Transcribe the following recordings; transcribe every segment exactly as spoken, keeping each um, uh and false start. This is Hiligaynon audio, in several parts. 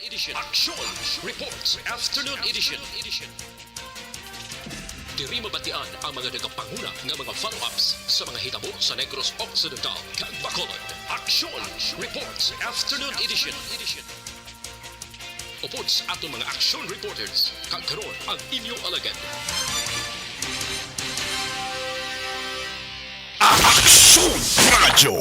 Edition. Action Reports Afternoon Edition. Diri mabatian ang mga nagapanguna nga mga follow-ups sa mga hitabo sa Negros Occidental kag Bacolod. Action Reports Afternoon Edition. Upod sa aton mga action reporters, kag karon ang inyo alagad. Action Radio.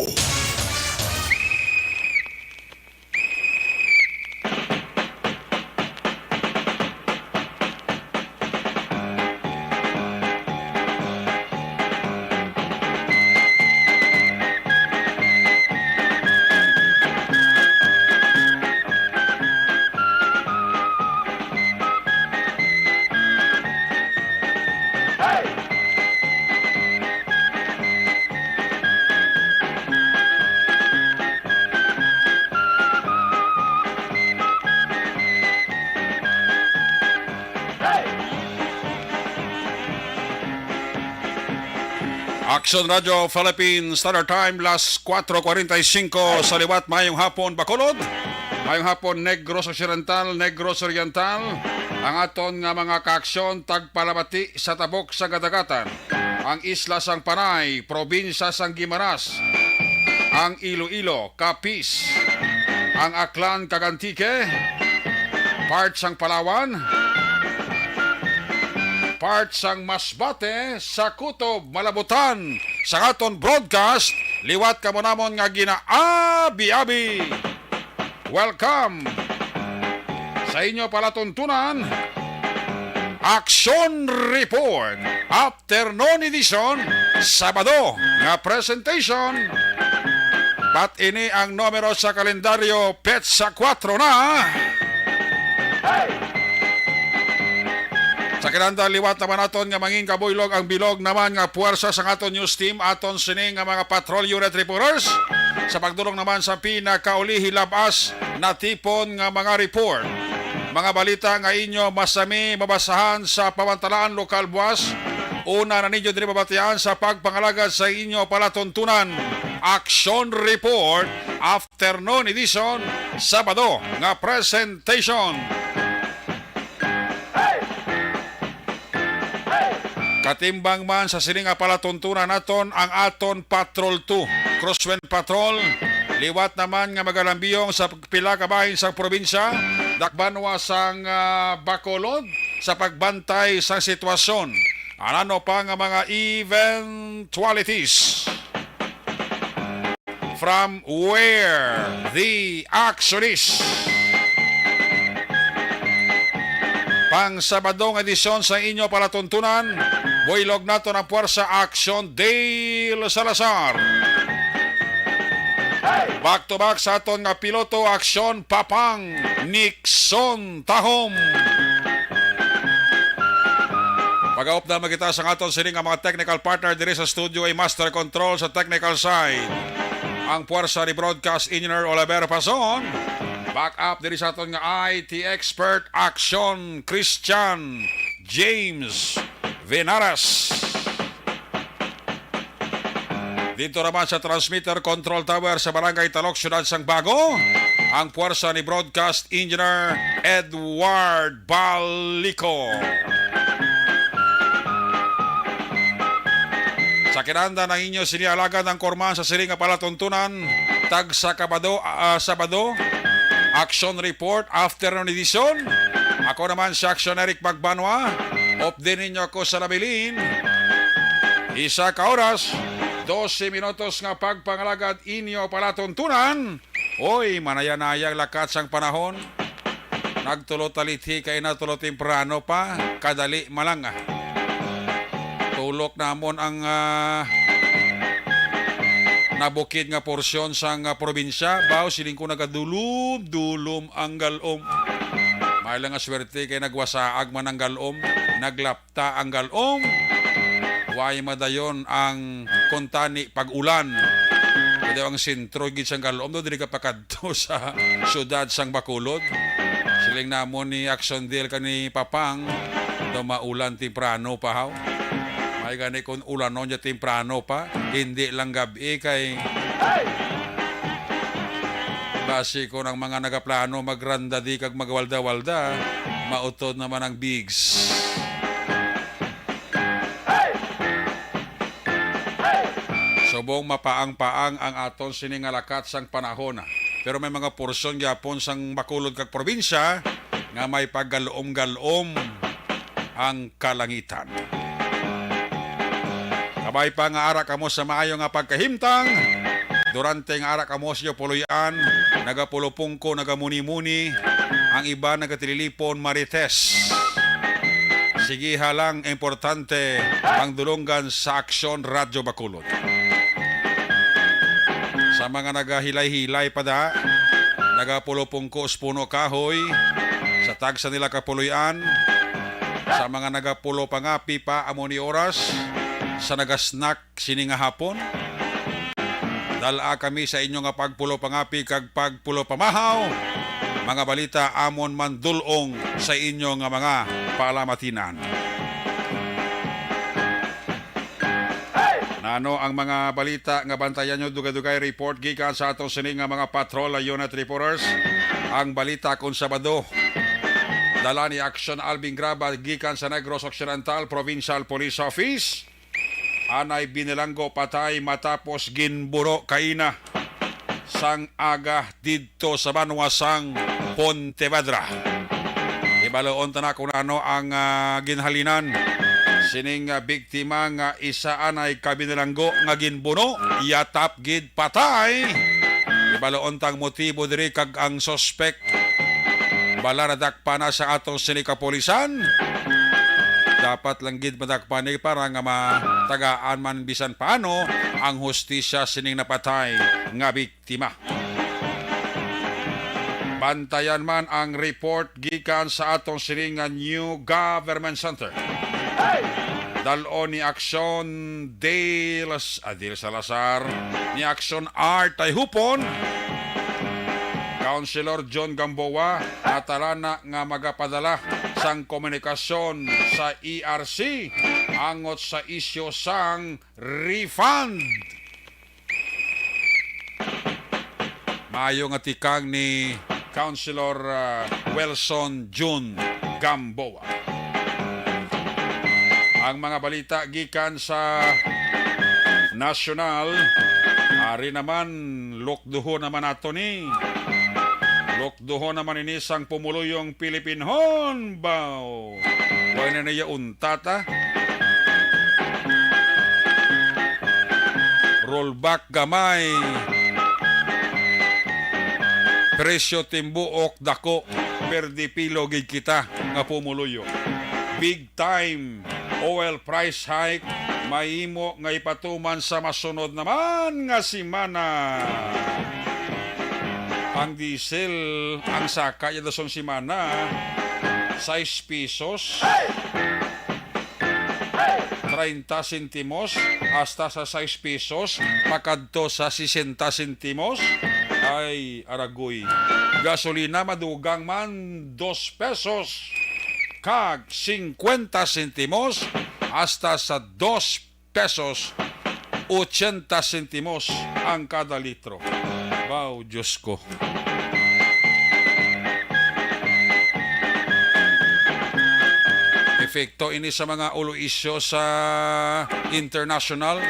Action Radio Philippines Standard Time, las kuwatro kwarenta y singko sa liwat. Mayong hapon, Bacolod. Mayong hapon, Negros Occidental, Negros Oriental. Ang aton nga mga kaaksyon, tagpalabati sa tabok sa kadagatan. Ang isla sang Panay, probinsya sang Guimaras, ang Iloilo, Capiz, ang Aklan kag Antique, part sang Palawan, part sang Masbate, sa kutob malabutan sang aton broadcast liwat kamo namon nga ginaabi-abi. Welcome sa inyo palatuntunan, Action Report Afternoon Edition, Sabado nga presentation. Bat ini ang numero sa kalendaryo, petsa kuwatro na. Sa kinahanglan, liwat naman naton nga mangin kabuylog ang bilog naman nga puwersa sang aton news team, aton sini nga mga patrol unit reporters, sa pagdulong naman sa pinakauli hilabas natipon nga mga report. Mga balita nga inyo masami mabasahan sa Pamantalaan Lokal buwas. Una na ninyo diri mabatian sa pagpangalagad sa inyo palatuntunan. Action Report, Afternoon Edition, Sabado nga presentation. Katimbang man sa sini nga palatuntunan naton ang aton Patrol two, Crosswind Patrol, liwat naman nga magalambiyong sa pila ka bahin sang probinsya, dakbanwa sang, ah, Bacolod, sa pagbantay sa sitwasyon. Ano pa nga mga eventualities? From where the action is. Pang Sabado nga edisyon sa inyo palatuntunan, buylog naton ang Puwersa Action Dale Salazar. Back to back sa aton nga piloto, Action Papang Nixon Tahom. Pagaupda man kita sa aton sini nga mga technical partner diri sa studio, ay master control sa technical side, ang puwersa ni Broadcast Engineer Oliver Pason. Back up diri sa aton nga I T expert, Action Christian James Venaras. Dito naman sa transmitter control tower sa Barangay Talok, Siyudad sang Bago, ang puwersa ni Broadcast Engineer Edward Balico. Sa kinahanglan ang inyo sini alagad ang korman sa sini nga palatuntunan, tag sa kabado, ah, Sabado, Action Report, Afternoon Edition. Ako naman si Action Eric Magbanwa. Update ninyo ako sa labilin. Isa ka oras, dose minutos nga pagpangalagad inyo palatuntunan. Oy, manaya-naya ang lakat sang panahon. Nagtulo ta lithi kay natulo temprano pa, kadali man lang, ah. Tulok namon ang, ah, nabukid nga porsyon sang, ah, probinsya. Baw, siling ko, nagadulom-dulom ang galom. May lang nga swerte kay nagwasaag man ang galom. Naglap ta ang galom. Way madayon ang kuntani pag-ulan. Pwede ang sentro gid sang galom do, diri ka pakadto sa siyudad sang Bacolod. Siling namon ni Action Deal kani Papang, daw maulan temprano pa, haw. May gani kung ulanon niya temprano pa, hindi lang gab-i kay Kasi kung ang mga nagaplano magrandadi kag magwalda-walda, mautod naman ang bigs. Subong mapaang-paang ang aton sini nga lakat sang panahon, pero may mga porsyon gyapon sang Bacolod kag probinsya nga may paggalom-galom ang kalangitan. Kabay pa nga ara kamo sa maayo nga pagkahimtang, durante nga ara kamo sa inyo puloy-an, nagapulupungko, nagamuni-muni, ang iban nagatililipon, marites. Sige ha lang, importante ang dulonggan sa Aksyon Radyo Bacolod. Sa mga nagahilay-hilay pa da, nagapulupungko sa puno kahoy, sa tagsa nila kapuloy-an, sa mga nagapulo pangapi pa amo ni oras, sa nagasnack sini nga hapon. Dal-a kami sa inyo nga pagpulo pangapi kag pagpulo pamahaw. Mga balita amon mandul-ong sa inyo nga mga palamatinan. Nano ang mga balita nga bantayan nyo? Dugay-dugay report gikan sa aton sini nga mga patrol unit reporters. Ang balita kon Sabado, dala ni Action Alvin Graba gikan sa Negros Occidental Provincial Police Office. Anay binilanggo patay matapos ginbuno kaina sang aga didto sa banwa sang Pontevedra. Ibaluon ta na kung ano ang, ah, ginhalinan sining, ah, biktima nga isa anay ka binilanggo nga ginbuno, yatap gid patay. Ibaluon tang motibo diri kag ang suspek bala nadakpan na sa atong sini kapulisan. Dapat lang gid madakpan ni para nga matagaan man bisan paano ang hustisya sining napatay nga biktima. Bantayan man ang report gikan sa atong sini nga New Government Center. Dal-on ni Aksyon Dale, ah, Dale Salazar, ni Aksyon Art Tayhupon, Councilor John Gamboa, natalana nga magapadala sang komunikasyon sa E R C angot sa isyu sang refund. Maayo nga tikang ni Councilor, ah, Wilson Jun Gamboa. Ang mga balita gikan sa nasyonal, ari naman, lukduhon naman ato ni. Lukduhon naman ini sang pumuluyong Pilipinhon, baw. Wa na niya untat, ah. Rollback gamay. Presyo timbuok dako. Perdi pilo gid kita nga pumuluyo. Big time oil price hike mahimo nga ipatuman sa masunod naman nga semana. Ang diesel, ang saka ya dason semana, sais pesos. Treinta sentimos hasta sa sais pesos, pakadto sa sesenta sentimos. Ay, aragoy. Gasolina madugang man, dos pesos kag singkwenta sentimos hasta sa dos pesos ochenta sentimos ang kada litro. Baw, Diyos ko. Epekto ini sa mga ulo-isyu sa internasyonal,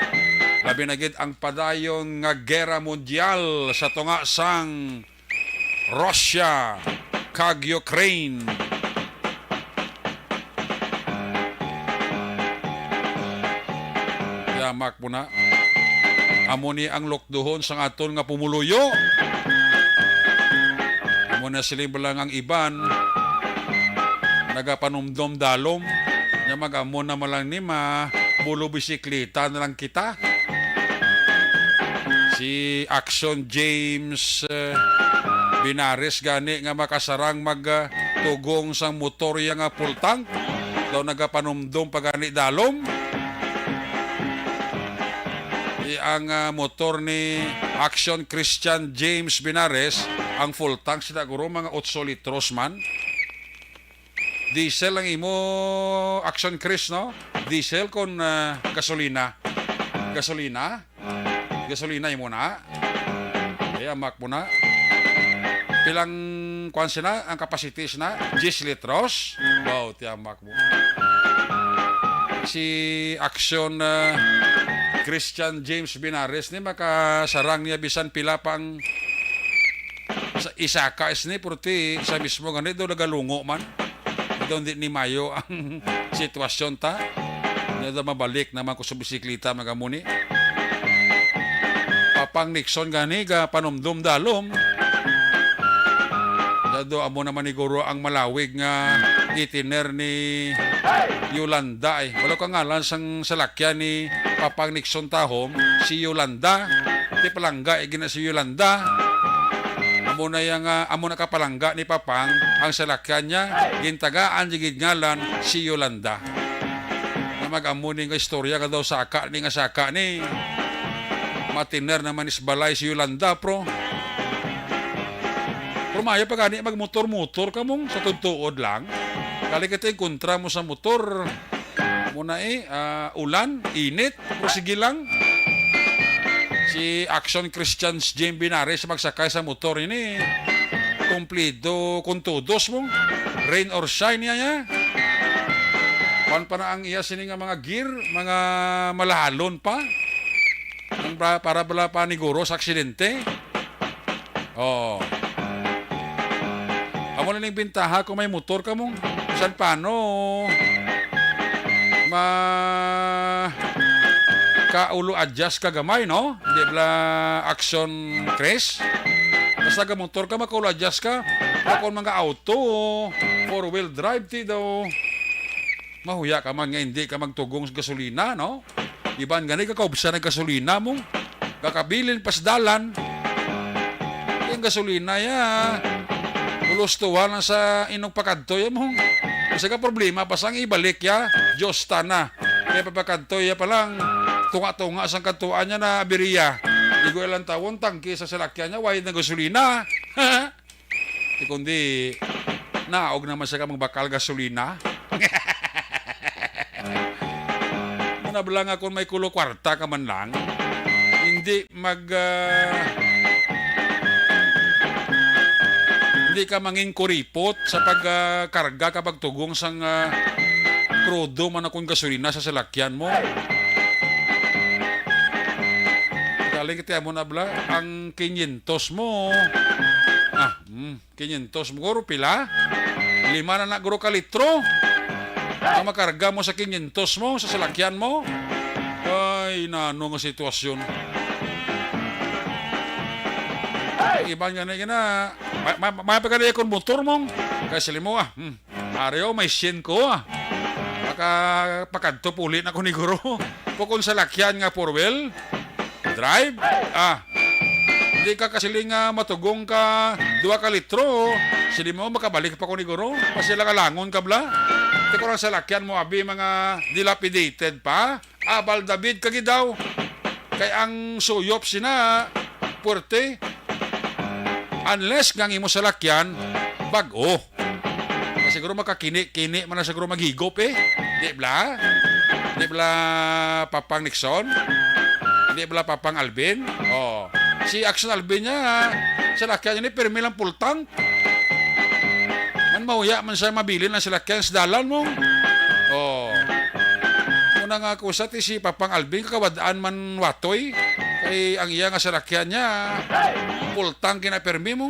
labi na gid ang padayon nga gera mundial sa tunga sang Russia kag Ukraine. Yamak mo na. Amo ni ang lukduhon sang aton nga pumuluyo. Amo na sila lang ang iban nagapanumdom dalom. Nya mag-amo naman lang ni ma bulo bisikleta na lang kita. Si Action James, eh, Binares gani nga makasarang mag, ah, tugong sang motor ya nga full tank. Daw nagapanumdom pa gani dalom. Di ang, ah, motor ni Action Christian James Binares, ang full tank sila guro mga otso litros man. Diesel ang imo, Action Chris, no? Diesel kon, ah, gasolina? Gasolina? Gasolina imo na? Kaya mak mo na. Pilang, kuwan sina, ang capacity sina, diyes litros. Wow, tiyamak mo. Si Action, ah, Christian James Binares ni makasarang niya bisan pila pang sa, isaka is ni, purti sa mismo gani daw nagalungo man. Daw hindi ni mayo ang sitwasyon ta. Daw mabalik naman ko sa bisikleta, mga muni. Papang Nixon gani ga panumdum dalom. Dado amo naman ni Guro ang malawig nga itiner ni Yolanda, eh. Wala ka ngalan sang salakyan ni Papang Nixon Tahom, si Yolanda. Ti palangga, eh, gina si Yolanda. Amo na yang, ah, amo na kapalangga ni Papang ang salakyan niya. Gintagaan, gid ngalan si Yolanda. Na mag-amo ni nga istorya ka daw saka ni nga saka ni. Matiner naman is balay si Yolanda, pro. Pero maayo pa gani magmotor-motor ka mong sa tuod-tuod lang. Kali kita yung kontra mo sa motor. Mo na eh, ah, ulan, init, pero sige lang. Si Action Christians Jim Binares magsakay sa motor ini. Kumplido kung todos mo. Rain or shine niya, ya. Kuwan pa na ang iya sini nga mga gear, mga malahalon pa. Ang bra-, para bala pa ni Guro sa aksidente. Oh. Amo na ning bintaha kung may motor ka mong san paano ma kaulo adjust ka gamay, no? Di bala action, Chris? Basta ka motor ka, makaulo adjust ka. Pero kung mga auto, four-wheel drive, ti daw. Mahuya ka man nga hindi ka magtugong sa gasolina, no? Iban gani ka kaubsan ang gasolina mo. Kakabilin pas dalan. Yung gasolina ya. Ulustuhan lang sa inog pakadto ya mo. Kasi ka problema pa sang ibalik ya. Diyos ta na. Kaya papakadto ya pa lang. Tunga-tunga sang kadtuan niya na abiriya. Igo ilang tawon tangke sa salakyan niya. Why na gasolina? Di kundi, naog naman siya ka magbakal gasolina. Manabla nga kung may kulo kwarta ka man lang, hindi mag, ah, hindi ka mangin kuripot sa pag, ah, karga ka pagtugong sang, ah, krudo man akong gasolina sa salakyan mo. Galing kita mo na bla, ang kinyentos mo. Ah, hmm. Kinyentos mo, guro, pila? Lima na na, guro, ka litro. Ang makarga mo sa kinyentos mo, sa salakyan mo. Ay, nano nga sitwasyon. Iban nga na, nga na. May, may, may pagkali akong motor mo. Kaya sila mo, ah. Hmm. Ari, oh, may sien ko, ah. Maka-, pakadto puli na ko ni guro. Kung salakyan nga four wheel drive, ah, di ka kasiling nga matugong ka dua ka litro, sili mo makabalik pa ko ni guro. Kasi lang alangon ka bla. Ti ko lang salakyan mo, abi, mga dilapidated pa. Abal David ka gid daw. Kay ang suyop sina, puwerte. Unless nga ang imo salakyan, bag-o. Kay siguro makakini-kini man na siguro maghigop eh. Di bla? Di bla, Papang Nixon? Di bla, Papang Alvin? Oh. Si Action Alvin niya, salakyan niya ni pirmi lang pultang. Man mauya man siya mabilin ang salakyan sa dalan mo. Oh. Muna nga ako sa ti si Papang Alvin, kakawad-an man watoy. Kay ang iya nga salakyan niya, pultang kinapermi mo.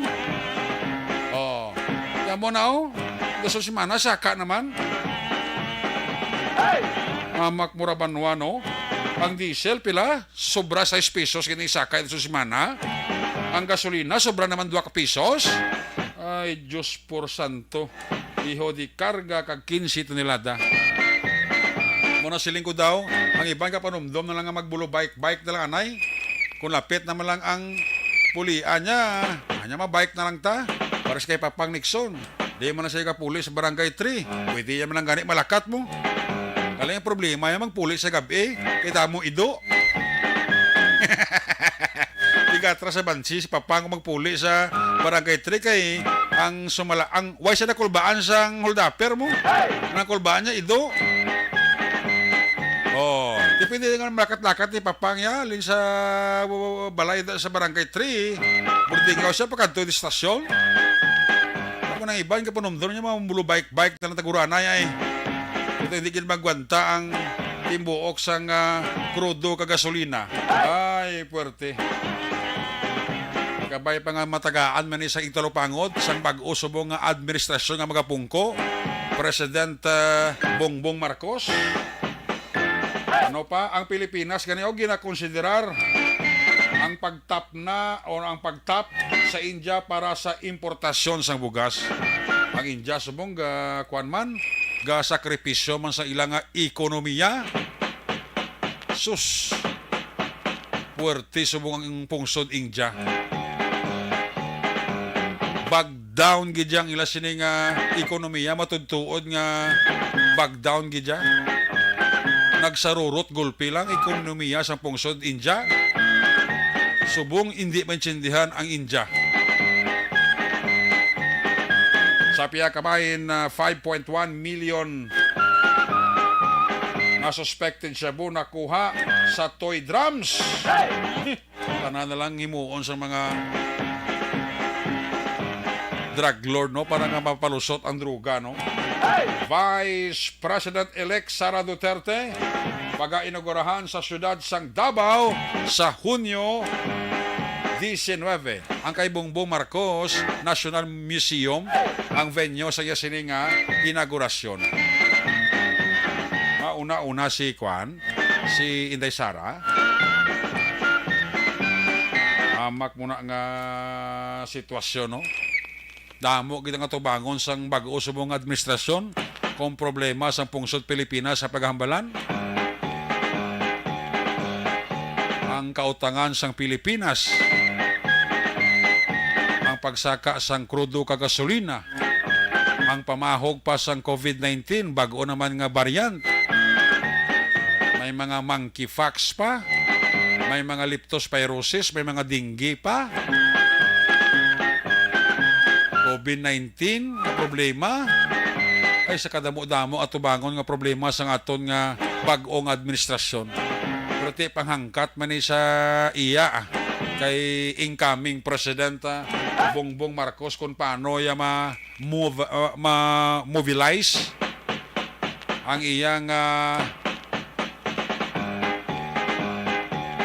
Oh. Kaya mo na, oh. Gusto si Mana, saka naman. Mamak mura banwa, no? Ang diesel, pila? Sobra sais pesos kini saka ito sa semana. Ang gasolina, sobra naman dua ka pesos. Ay, Diyos por santo. Iho di karga kag quince tonelada. Mo na siling ko daw, ang iban ka panumdom na lang nga magbulo bike-bike na lang anay. Kung lapit naman lang ang pulian niya, anya ma-bike na lang ta. Pares kay Papang Nixon. Di man na siya kapuli sa Barangay three. Pwede yan man lang gani malakat mo. Kali ang problema yan, magpuli sa gabi. Kita mo ido. Igatra sa bansi, si Papang magpuli sa Barangay three kay ang sumala, ang, why siya nakulbaan sang holdupper mo? Ang kulbaan niya, ido. Oh, Depende nga malakat-lakat ni Papang ya, halin sa, uh, balay da, sa Barangay three. Boarding house siya, pagkadto di stasyon. Ako nang iban, kapanumdum niya, mga mulo bike-bike na lang taguranay ay. Ito, hindi gid magwanta ang timbuok sang, ah, krudo ka gasolina. Ay, puwerte. Kabay pa nga matagaan man ni sa igtalupangod sang bag-o subong nga administrasyon nga magapungko, President, ah, Bongbong Marcos. Ano pa, ang Pilipinas gani, o, ginakonsiderar ang pagtapna o ang pagtap sa India para sa importasyon sang bugas. Ang India subong ga, kuwan man, ga sakripisyo man sa ila nga ekonomiya. Sus, puwerte subong ang pungsod India. Bag down gid ang ila sini nga ekonomiya, matudtuod nga bag down gid ya. Nagsarurot gulpi lang ekonomiya sang pungsod India. Subong indi maintindihan ang India. Sa pia kabahin na five point one million nga suspected shabu nakuha sa toy drums. Tanan na lang himuon sa mga drug lord, no, para nga mapalusot ang droga, no? Vice President-elect Sara Duterte pagainaugurahan sa siyudad sang Davao sa Hunyo diecinuebe. Ang kay Bongbong Marcos National Museum ang venue sa iya sini nga inaugurasyon. Mauna-una si Kwan, si Inday Sara. Amak mo na nga sitwasyon, no? Damo gid ang atubangon sang bag-o subong nga administrasyon kung problema sang pungsod Pilipinas sa paghambalan. Ang kautangan sang Pilipinas, ang pagsaka sang krudo kag gasolina, ang pamahog pa sang covid nineteen, bag-o naman nga variant. May mga monkeypox pa, may mga leptospirosis, may mga dengue pa. covid nineteen nga problema. Ay, sa kadamo-damo atubangon nga problema sang aton nga bag-o nga administrasyon. Pero ti panghangkat man ni sa iya, ah, kay incoming President, ah, Bongbong Marcos kung paano iya ma-, move, ah, ma-mobilize ang iyang, ah,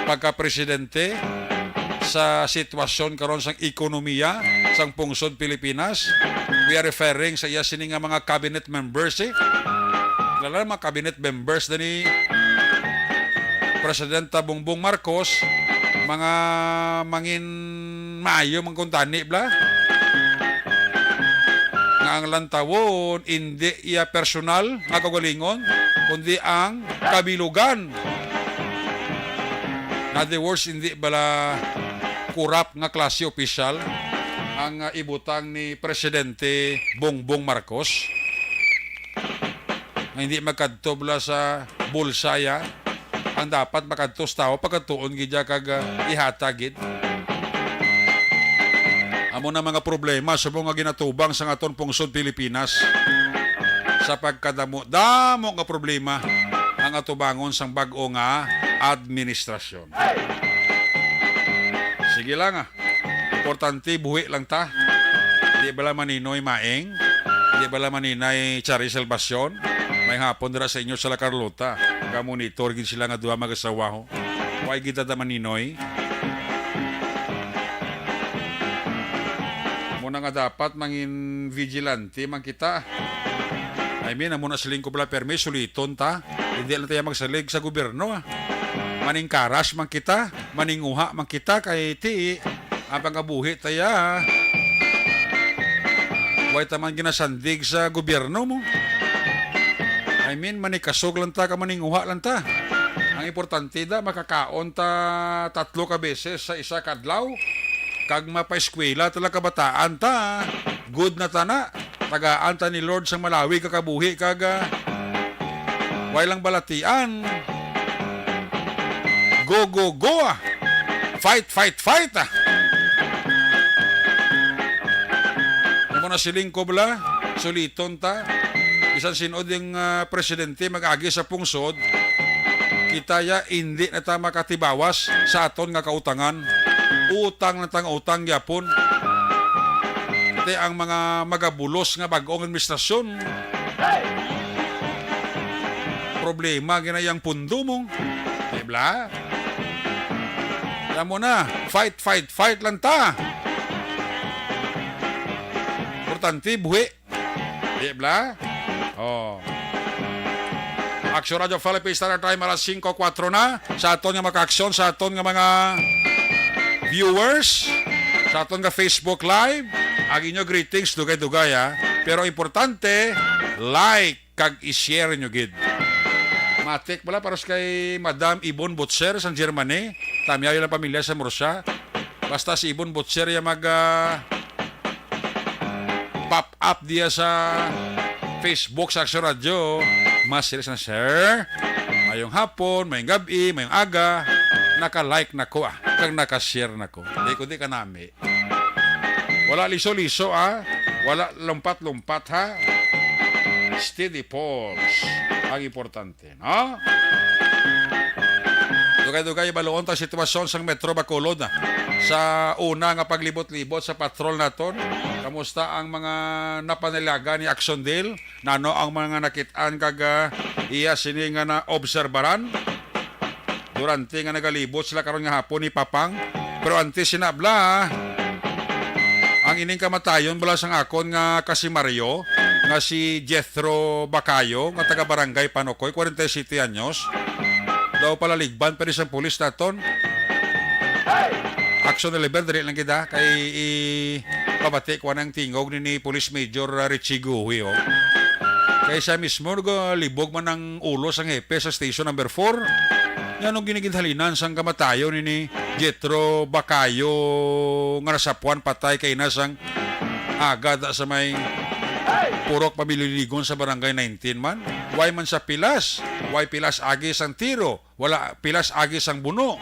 pagka-presidente sa sitwasyon karon sang ekonomiya sang pungsod Pilipinas. We are referring sa iya sini nga mga cabinet members, eh. Kilala mga cabinet members na ni Presidenta Bongbong Marcos, mga mangin maayo man kuntani, bla. Nga ang lantawon, indi iya personal nga kaugalingon, kundi ang kabilugan. In other words, indi bala kurap nga klase opisyal ang, ah, ibutang ni Presidente Bongbong Marcos? Nga hindi magkadto bala sa bulsa ya. Ang dapat makadto sa tawo, pagkadtuon gid ya kag, ah, ihatag gid. Amo na mga problema subong nga ginatubang sang aton pungsod Pilipinas. Sa pagkadamo-damo nga problema ang atubangon sang bag-o nga administrasyon. Sige lang, ah. Importante, buhi lang ta. Di bala maninoy Maing? Di bala maninay Charis Salvacion? May hapon dira sa inyo sa La Carlota. Ka-monitor gid sila nga duha mag-asawa, ho. Why gid ta maninoy? Muna nga dapat mangin vigilante man kita. I mean, amo na siling ko bala, permi, suliton ta. Hindi lang tayo magsalig sa gobyerno, ah. Maningkaras man kita, maninguha man kita, kay ti, ang pangabuhi taya, ah. Way ta man ginasandig sa gobyerno mo. I mean, manikasog lang ta, ka maninguha lang ta. Ang importante da, makakaon ta tatlo ka beses sa isa ka adlaw. Kag mapaeskwela ta lang kabataan ta. Good na ta na. Tagaan ta ni Lord sang malawig ka kabuhi kag, ah, way lang balatian. Go, go, go, ah. Fight, fight, fight, ah. Amo na siling ko bala, suliton ta. Bisan sin-o ding, ah, presidente mag-agi sa pungsod, Kita ya, indi na ta makatibawas sa aton nga kautangan. Utang na tang utang gyapon. Te ang mga magabulos nga bag-ong administrasyon. Problema gina yang pundo mo. Di bla? Alam mo na, fight, fight, fight lang ta. Importante, buhi. Di bla? Oh. Action Radio Philippines, Standard Time, alas singko kuwatro na. Sa aton nga makaaksyon, sa aton nga mga viewers, sa aton nga Facebook Live, ang inyo greetings, dugay-dugay, ha. Pero importante, like kag i-share nyo gid. Matik pala, paros kay Madam Ibon Butcher sang Germany. Tamyaw lang pamilya sa Murcia. Basta si Ibon Butcher ya mag, ah, pop up diya sa Facebook sa Action Radio. Mas sila sa share. Mayong hapon, mayong gabi, mayong aga. Naka-like na ko, ah. Kag naka-share na ko. Di ko di kanami. Wala liso-liso, ah. Wala lumpat-lumpat, ha. Steady pulse. Ang importante, no? Dugay-dugay, baluon ta sitwasyon sang Metro Bacolod, ah. Sa una nga paglibot-libot sa patrol naton, kamusta ang mga napanilaga ni Action Dale? Nano ang mga nakit-an kag, ah, iya sini nga naobserbaran? Durante nga nagalibot sila karon nga hapon ni Papang. Pero antes sina bla, ang ining kamatayon bala sang akon nga kasimaryo nga si Jethro Bacayo nga taga Barangay Panocoy, kwarenta y siyete anyos. Daw palaligban pa ni sang pulis naton. Action deliver, dali lang kita kay i pabati ko ang tingog ni, ni Police Major, uh, Richie Guhi, oh. Kay siya mismo, nagalibog man ang ulo sang hepe sa Station Number Four. Nga nung giniginhalinan sang kamatayon ni, ni Jethro Bacayo nga nasapuan patay kay na sang agad sa may purok pamililigon sa Barangay nineteen man. Way man sa pilas, way pilas agi sang tiro. Wala pilas agi sang buno.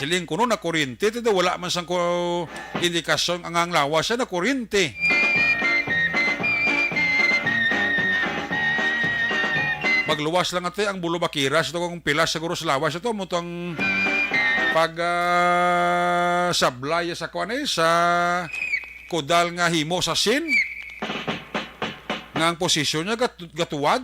Siling kuno nakuryente, ti daw wala man sang ko indikasyon nga ang lawas siya nakuryente. Magluwas lang ate ang bulo bakiras ito kung pilas siguro sa lawas ito mo tong pag, ah, sablay sa kuan, eh, sa kudal nga himo sa sin nga ang posisyon niya gat-, gatuwad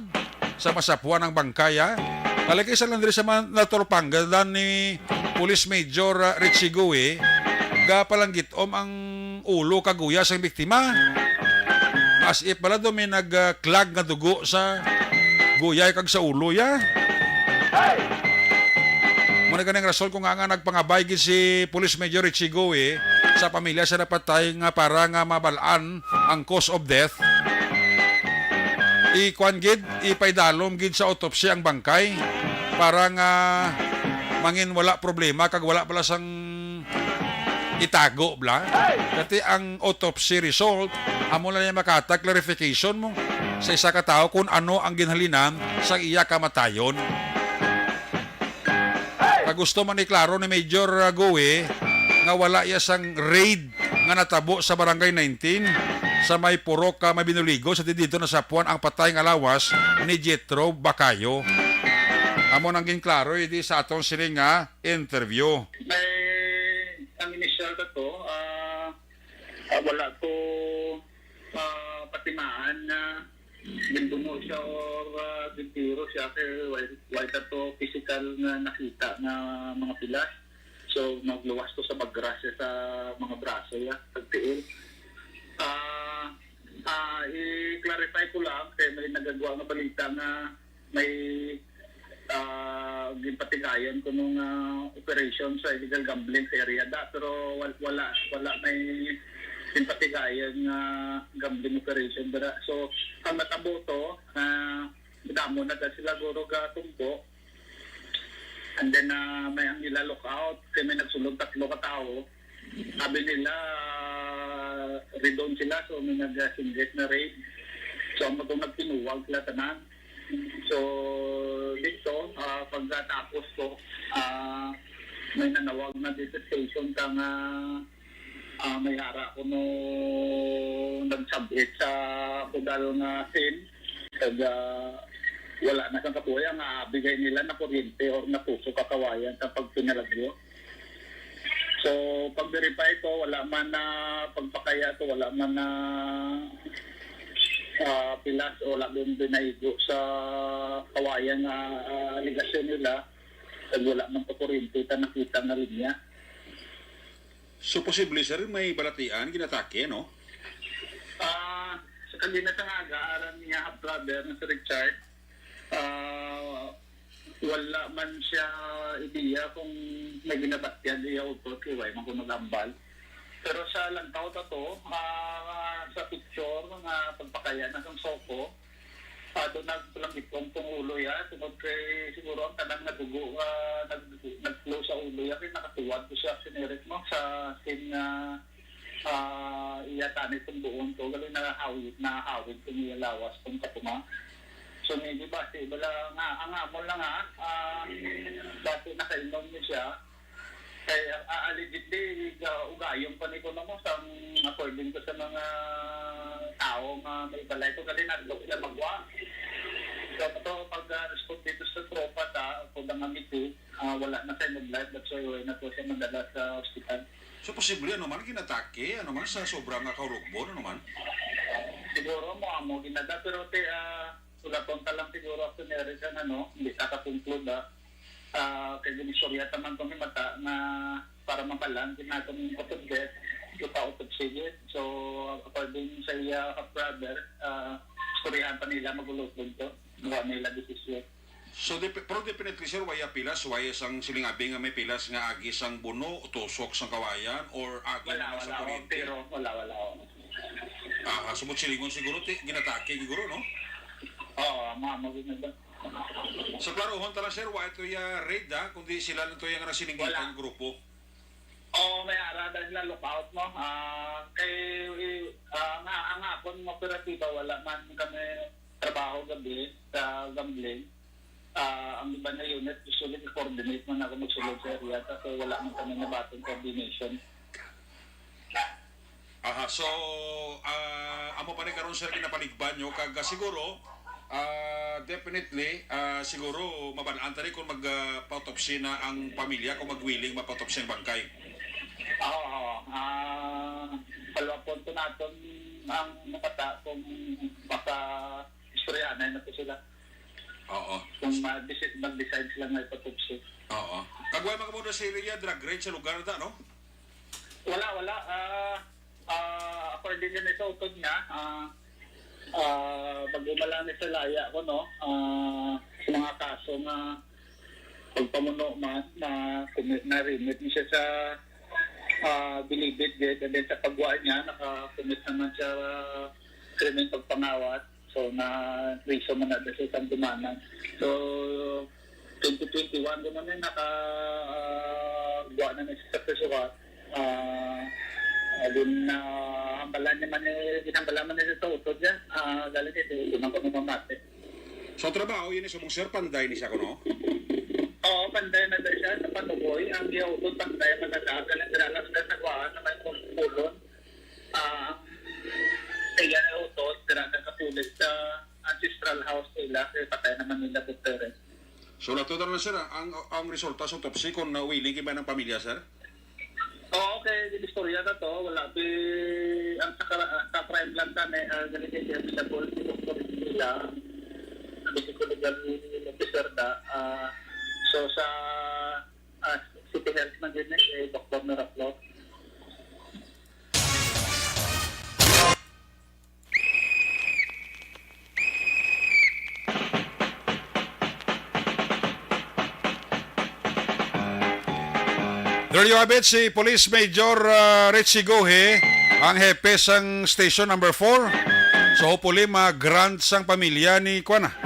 sa masapuan ang bangkay, ha? Kalagay sa Landry sa man-, natulpanggadan ni Police Major, uh, Richie Gui, gapalanggitom ang ulo kag guya sang biktima. As if pala daw may nag, uh, clog nga dugo sa guya kag sa ulo ya. Mao na ganing rason kung nga, nga nagpangabay gid si Police Major Richie Gui sa pamilya sa napatay nga para nga mabal-an ang cause of death. Ikuan gid, ipaidalom gid sa autopsy ang bangkay para nga mangin wala problema kag wala pala sang itago bla. Kati ang autopsy result amo lang yung makatag clarification mo sa isa ka tawo kung ano ang ginhalinan sa iya kamatayon. Kag gusto man iklaro ni Major, uh, Gui nga wala iya sang raid nga natabo sa Barangay nineteen sa may purok ka Mabinuligo sa didto nasapuan ang patay nga lawas ni Jethro Bacayo. Amo nang ginklaro idi sa aton sini nga interview. May ang inisyal na to, ah, ah, wala ko, ah, patimaan na ginbuno siya or, ah, gintiro siya kay wala, wala to physical nga nakita nga mga pilas. So, nagluwas to sa bagra siya sa mga braso niya, sa tiil. Ah, ah, i-clarify ko lang, kay may nagagwa nga balita nga may, ah, ginpatigayan kuno nga operation sa illegal gambling sa area da, pero wal-, wala, wala may ginpatigayan nga gambling operation dira. So, ang natabo to, ah, damo na da sila guro gatumbo. And then, ah, may ang ila lookout, kay may nagsulod tatlo ka tawo. Sabi nila, ah, redon sila, so may nag-, ah, singgit na raid. So, ang mga nagtinuwag sila tanan. So, dito, ah, pagkatapos ko, ah, may nanawag na dito station ka nga, ah, may ara ko no nagsabit sa kudal nga scene. Kag, ah, wala na sang kabuhi ang, ah, bigay nila na kuryente or natusok ka kawayan sa pagpinalagyo. So, pag-verify ko, wala man na pagpakaya to, wala man na, ah, pilas o wala man binaigo sa kawayan nga, ah, alegasyon nila. Kag wala man to kuryente ta nakita nga linya. So, posible, sir, may balatian, ginatake, no? Ah, sa kagina sa nga aga, aram niya half brother na si Richard, ah, wala man siya ideya kung may ginabatyag iya utot, kay way man ko nagambal. Pero sa lantaw ta to, ah, sa picture, mga pagpakaya na sang soko, ah, doon nagpalanggiton tong ulo ya, tungod kay siguro ang tanan nga dugo, ah, nag-, nag-flow sa ulo ya, kay nakatuwad ko siya, sinirit mo, sa sin nga, ah, iya tani tong buon ko, gali nahawid, nahawid ko niya lawas tong katuma. So, maybe basi, bala nga, ang amon lang, ha, ah, basi nakainom ni siya, kay, ah, allegedly, ga-, ugayon pa ni kuno mo, sang according ko sa mga tao nga may balay ko, gali nadto sila magwa. So, to, pag, ah, respond dito sa tropa ta, ako lang ang ito, ah, wala na sa inyong life, that's why wala na po siya madala sa ospital. So, posible, ano man, ginatake, ano man, sa sobra nga kahurugbon, ano man? Siguro mo amo ginada, pero te, ah, sulaton ta lang siguro ako ni Eric ang ano, hindi ta ka-conclude, ah. Ah, kay ginistorya ta man kung mata nga para mabalaan din natin yung autopsy, yung pa-autopsy din. So, according sa iya ka brother, ah, istoryahan pa nila, magulutod to. Gawa nila desisyon. So, dep-, pero definitely, sir, waya pilas, waya sang siling abi nga may pilas nga agi sang buno, tusok sang kawayan, or agi Wala, naman sa wala, oh, kuryente? Pero wala, wala, oh. Ah, ah, sumot silingon siguro, ti, ginatake siguro, no? Oo, mga maganda. So, klarohon ta lang, sir, wa ito ya raid, ha, kundi sila lang to ya nga nagsininggitan Wala. nga grupo. Oo, may ara dahil na lookout, no? Ah, kay, ah, nga, ang akon nga operatiba, wala man kami trabaho gabi sa gambling. Ah, ang iba na unit, usually, coordinate man ako magsulod sa area, kasi wala man kami nabatong coordination. Aha, so, ah, amo pa ni karon, sir, ginapaligban nyo, kag, ah, siguro, ah, definitely, ah, siguro, mabalaan ta rin kung mag, ah, pa-autopsy na ang pamilya, kung mag-willing mapa-autopsy ang bangkay. Oo, oo. Ah, follow-up po naton ang mga bata kung maka-istoryahanay na po sila. Oo. Kung ma-deci-, mag-decide sila nga ipatupsi. Oo. Kag wa man kamo na-seriya drug raid sa lugar ta, no? Wala, wala. Ah, ah, according din sa utod niya, ah, ah, pag-umala ni sa laya ko, no? Ah, sa mga kaso nga pagpamuno man, na, na-remit ni siya sa, ah, Bilibid, gid. And then sa pagwa niya, naka-commit naman siya, ah, krimen pagpangawat. So, na-prison man na sa isang dumanan. So, twenty twenty-one ko man, eh, naka, ah, buwan na ni sa prisuhan. Ah, alin na, hambalan niya man, eh, ginhambalan man niya sa utod niya. Ah, galing ito, ito man ko mamati. So, trabaho, yun, eh, sa mong sir, panday ni siya, kuno? Oo, panday na siya sa panuboy. Ang giyautod, panday, matagal. Galing sila lang sa nagwaan na may pulon. Ah, kaya na utod, dira na sa pulis sa ancestral house nila, kaya patay naman nila Gutierrez. So, lato na lang, sir, ah, ang, ang resulta sa autopsy kung na-willing ba ng pamilya, sir? Oo, okay, istorya na to. Wala, di, ang sa, kara-, sa crime lang kami, ah, galing siya sa police, doktor nila, ang physical legal officer na, ah, so, sa, ah, City Health man din, eh, Doktor Miraflor. There you have it, si Police Major, ah, Richie Gohe, ang hepe sang Station Number Four. So, hopefully, ma-grant sang pamilya ni, kuwan na,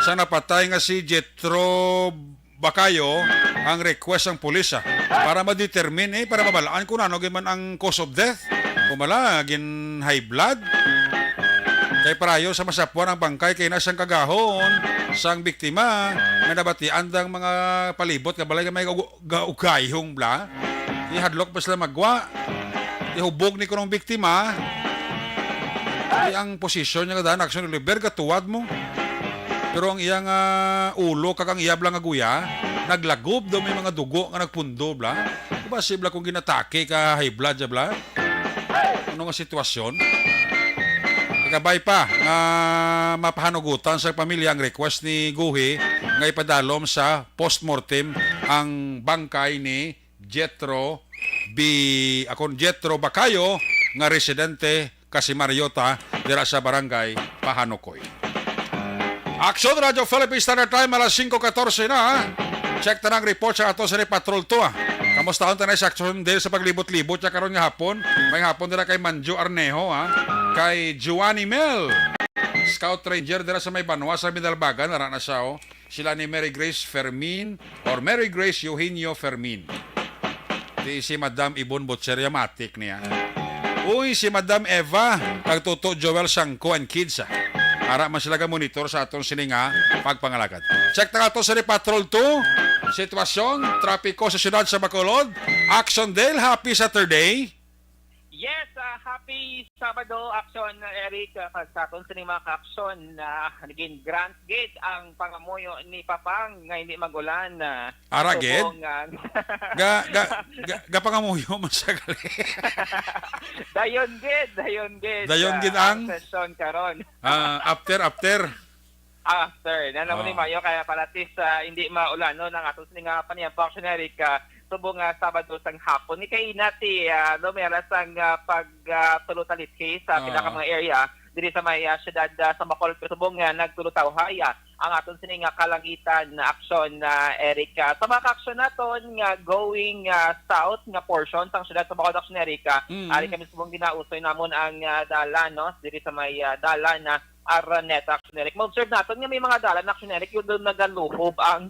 sa napatay nga si Jethro Bacayo ang request sang pulis, ah, para ma-determine, eh, para mabalaan kung ano gyud man ang cause of death. Kung bala, gin high blood. Kay parayo sa masapuan ang bangkay kay na siyang kagahon sang biktima nga nabatian dang mga palibot nga balay nga may ug-, ga-, ugayong bla. Ihadlok pa sila magwa. Ihubog ni kunong biktima. Di ang posisyon niya kada action, Oliver, gatuwad mo. Pero ang iya nga ulo kag ang iya bala nga guya, naglagob daw, may mga dugo nga nagpundo bala. Basi bala kung ginatake ka high blood siya bala. Ano nga sitwasyon? Kabay pa nga mapahanugutan sa pamilya ang request ni Guhi nga ipadalom sa postmortem ang bangkay ni Jethro B, akon Jethro Bacayo nga residente Kasi Mariota dira sa barangay Pahanukoy. Action Radyo Philippine Standard Time, alas singko katorse na. Check ta ang report sa ato sa Patrol two, ah. Kamusta ang tanay sa Action Day sa paglibot-libot siya karon nga hapon? May hapon nila kay Manjo Arnejo, ah. Kay Giovanni Mel, Scout Ranger dira sa may Banwa sa Binalbagan, ara na siya, oh. Sila ni Mary Grace Fermin or Mary Grace Eugenio Fermin. Di si Madam Ibon Butcheria matik niya. Uy, si Madam Eva, kag Toto Joel Sangko and kids, ah. Ara man sila ga monitor sa aton sini nga pagpangalagad. Check ta nga to sa Patrol two. Sitwasyon, trapiko sa siyudad sa Bacolod. Action Dale, happy Saturday. Yes, ah, happy Sabado, Action, Eric, ah, kag sa aton sini mga ka-action, ah, naging grant gid ang pangamuyo ni Papang nga hindi mag-ulan, ah, Ara gid? Subong, ah, Ga, ga, ga, gapangamuyo man siya gali. Dayon gid, dayon gid, Dayon ah, gid ang ang sesyon karon. Ah, after, after. After, na naman ni Oo. Mayo, kaya para at least, ah, hindi maulanon ang aton sini nga panayam, Action Eric, ah, subong nga Sabado sang hapon. Ni kaina ti, ah, Lumera sang, ah, pag, ah, tulo talithi sa Oo. pila ka mga area diri sa may, ah, siyudad, ah, sa Bacolod, subong nga nagtulutawhay, ah, ang aton sini nga kalangitan na Action, ah, Eric. Ah, sa mga ka-action naton nga going, ah, south nga portion sang siyudad sa Bacolod, Action Eric, ah, Mm. ari kami subong ginausoy namon ang, ah, dalan, no? Diri sa may, ah, dalan na Araneta, Action Eric. Ma-observe naton nga may mga dalan, Action Eric, yung doon nagaluhob ang,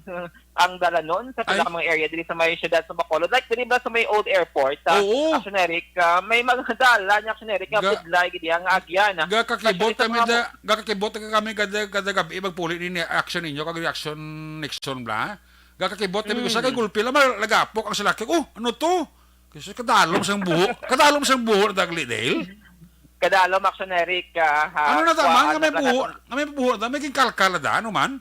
ang dalanon sa Ay. pila ka mga area diri sa may siyudad sa Bacolod. Like, diri ba sa may old airport, ah, Oo. Action Eric, ah, may mga dalan, Action Eric, nga Ga-, budlay, gid ang agyan, ah. gakakibot Especially sa kami mga da, gakakibot kami kada, kada gabi, magpuli ni Action ninyo, kag Reaction Nixon bla. Gakakibot kami, Mm. usa kay gulpi lang, mal-, nagapok ang salakyan. Oh, ano to? Kasi kadalom sang buho. Kadalom sang buho na dagli, Dale. Kadalom, Action Eric, ah, ha, Ano na ta, man, kuwaan nga may na buho, talaga. nga may buho na, may ginkalkal na, ano man?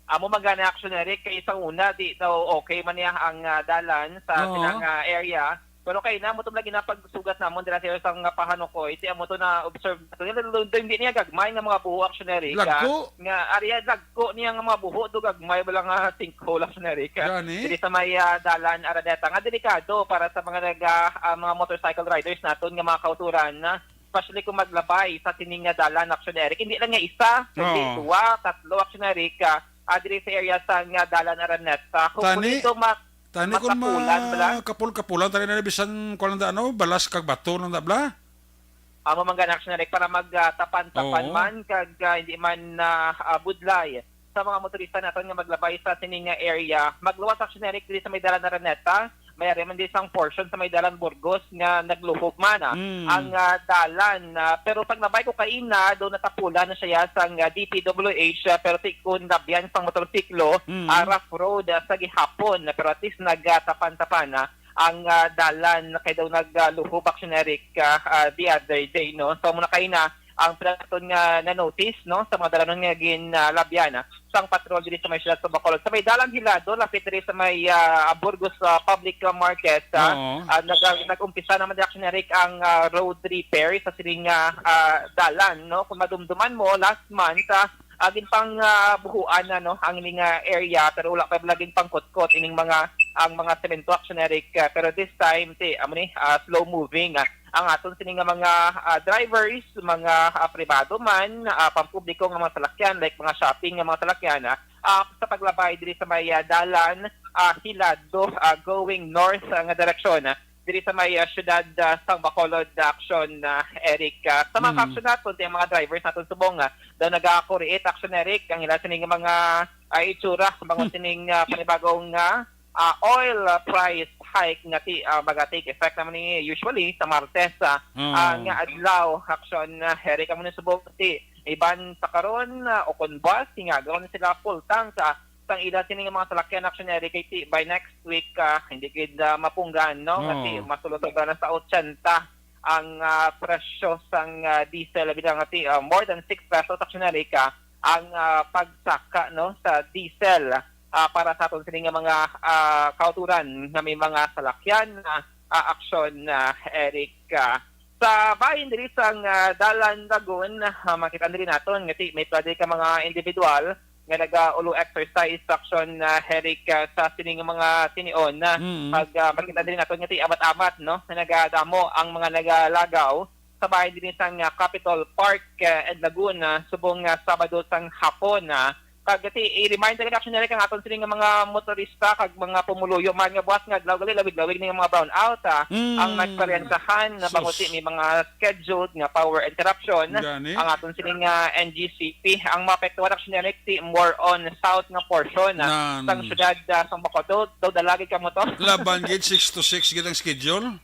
Amo man gani, Action Eric, kay sa una, di daw okay man niya ang, ah, dalan sa Oo. silang, ah, area. Pero kay na, mo to lagi na pagsugat namon dira sa isang, ah, Pahanukoy, ti amo to na observe nato. Hindi niya gagmay nga mga buho, Action Eric, ah, Lagko. nga area, lagko niya nga mga buho, do gagmay, wala nga sinkhole, Action Eric, ah. Gani? Diri sa may, ah, dalan Araneta, nga delikado para sa mga nag, ah, ah, mga motorcycle riders naton nga mga kauturan, ah, especially kung maglabay sa sining nga dalan, Action Eric. Hindi lang nga isa, kundi Oo. duwa, tatlo, Action Eric, ah, ah, diri sa area sa nga dalan Araneta. Hopefully, Tani, ito ma-, tani kung matapulan, ma-, bala? kapul-kapulan, tani na bisan, kuwan lang da, ano, balas kag bato lang da, bla? Amo man gani, Action Eric, para mag, ah, tapan-tapan Oo. man, kag, ah, hindi man, ah, ah, budlay sa mga motorista naton nga maglabay sa sining nga area. Magluwas, Action Eric, diri sa may dalan Araneta. May ari man di sang portion sa may dalan Burgos nga nagluhob man, ah, Mm. ang, ah, dalan. Ah, pero paglabay ko kaina, do natapulan na siya sang, ah, D P W H, ah, pero ti kun labyan sang motorsiklo, Mm. ah, rough road, ah, sa gihapon. Pero at least nagatapan-tapan na ang, ah, dalan kay daw nagluhob, Action Eric, ah, ah, the other day, no? So, muna kaina, ang pila naton nga na-notice, no, sa mga dalanon nga ginlabyan, ah, sang patrol diri sa may siyudad sa Bacolod. Sa may dalan Hilado, lapit diri sa may, ah, Burgos, ah, Public, ah, Market, ah, Oo. ah, nag-, nag-umpisa naman di, Action Eric, ang, ah, road repair sa sining, ah, ah, dalan, no? Kung madumduman mo, last month, ah, ah, ginpang, ah, buhuan na, no, ang ining, ah, area, pero wala pa laging pangkutkot ining mga, ang mga semento, Action Eric, ah, pero this time, ti, amo ni, ah, slow moving, ah, ang aton sini nga mga, ah, drivers, mga, ah, pribado man, ah, pampubliko nga mga salakyan, like mga shopping nga mga salakyan, ah, ah, sa paglabay diri sa may, ah, dalan, ah, Hilado, ah, going north, ah, nga direksyon, ah, diri sa may, ah, siyudad, ah, sang Bacolod, ah, Action, ah, Eric. Ah, sa mga Mm. ka-action naton, ti ang mga drivers naton subong, ah, daw nagakuriit, Action Eric, ang ila sining mga, ah, itsura, mga Hmm. sining, ah, panibagong, ah, ah, oil, ah, price hike nga ti, ah, maga-take effect naman ni usually sa Martes, ah, Oo. ah, nga adlaw, Action, ah, Eric, amo ni subong ti iban sa karon, ah, o kon bus, hingagaw na sila full tank, ah, sang ila sini nga mga salakyan, Action Eric, kay ti by next week, ah, hindi gid, ah, mapunggan, no? Nga ti Oo. masulod na sa otsenta ang, ah, presyo sang, ah, diesel, bilang nga ti, ah, more than six pesos, Action Eric, ah, ang, ah, pagsaka, no, sa diesel, ah, para sa aton sini nga mga, ah, kauturan nga may mga salakyan, ah, ah, aksyon, ah, Eric. Ah, sa bahin diri sang, ah, Dalan Lagun, ah, makita diri naton nga ti-, may pwede ka mga individual nga nagaulo exercise aksyon, ah, Eric, ah, sa sining mga tinion, ah, Mm. pag, ah, makita diri naton nga ti-, amat-amat, no, nga nagadamo ang mga nagalagaw sa bahin diri sang, ah, Capitol Park, ah, and Lagun, ah, subong nga Sabado sang hapon, ah. Kag ti-, i-remind talaga, aksyon Eric, ang aton sini nga mga motorista kag mga pumuluyo man nga buwas nga adlaw gali lawig-lawig ni nga mga brownout, ah, ang Mm. naeksperyensyahan na Sus. banguti may mga scheduled nga power interruption. Gani? Ang aton sini nga N G C P, ang maapektuhan, aksyon Eric, ti more on south nga portion, ah, Nan. sang syudad, ah, sang Bacolod. Daw, daw dala gid kamo to. Laban gid, six to six gid ang schedule?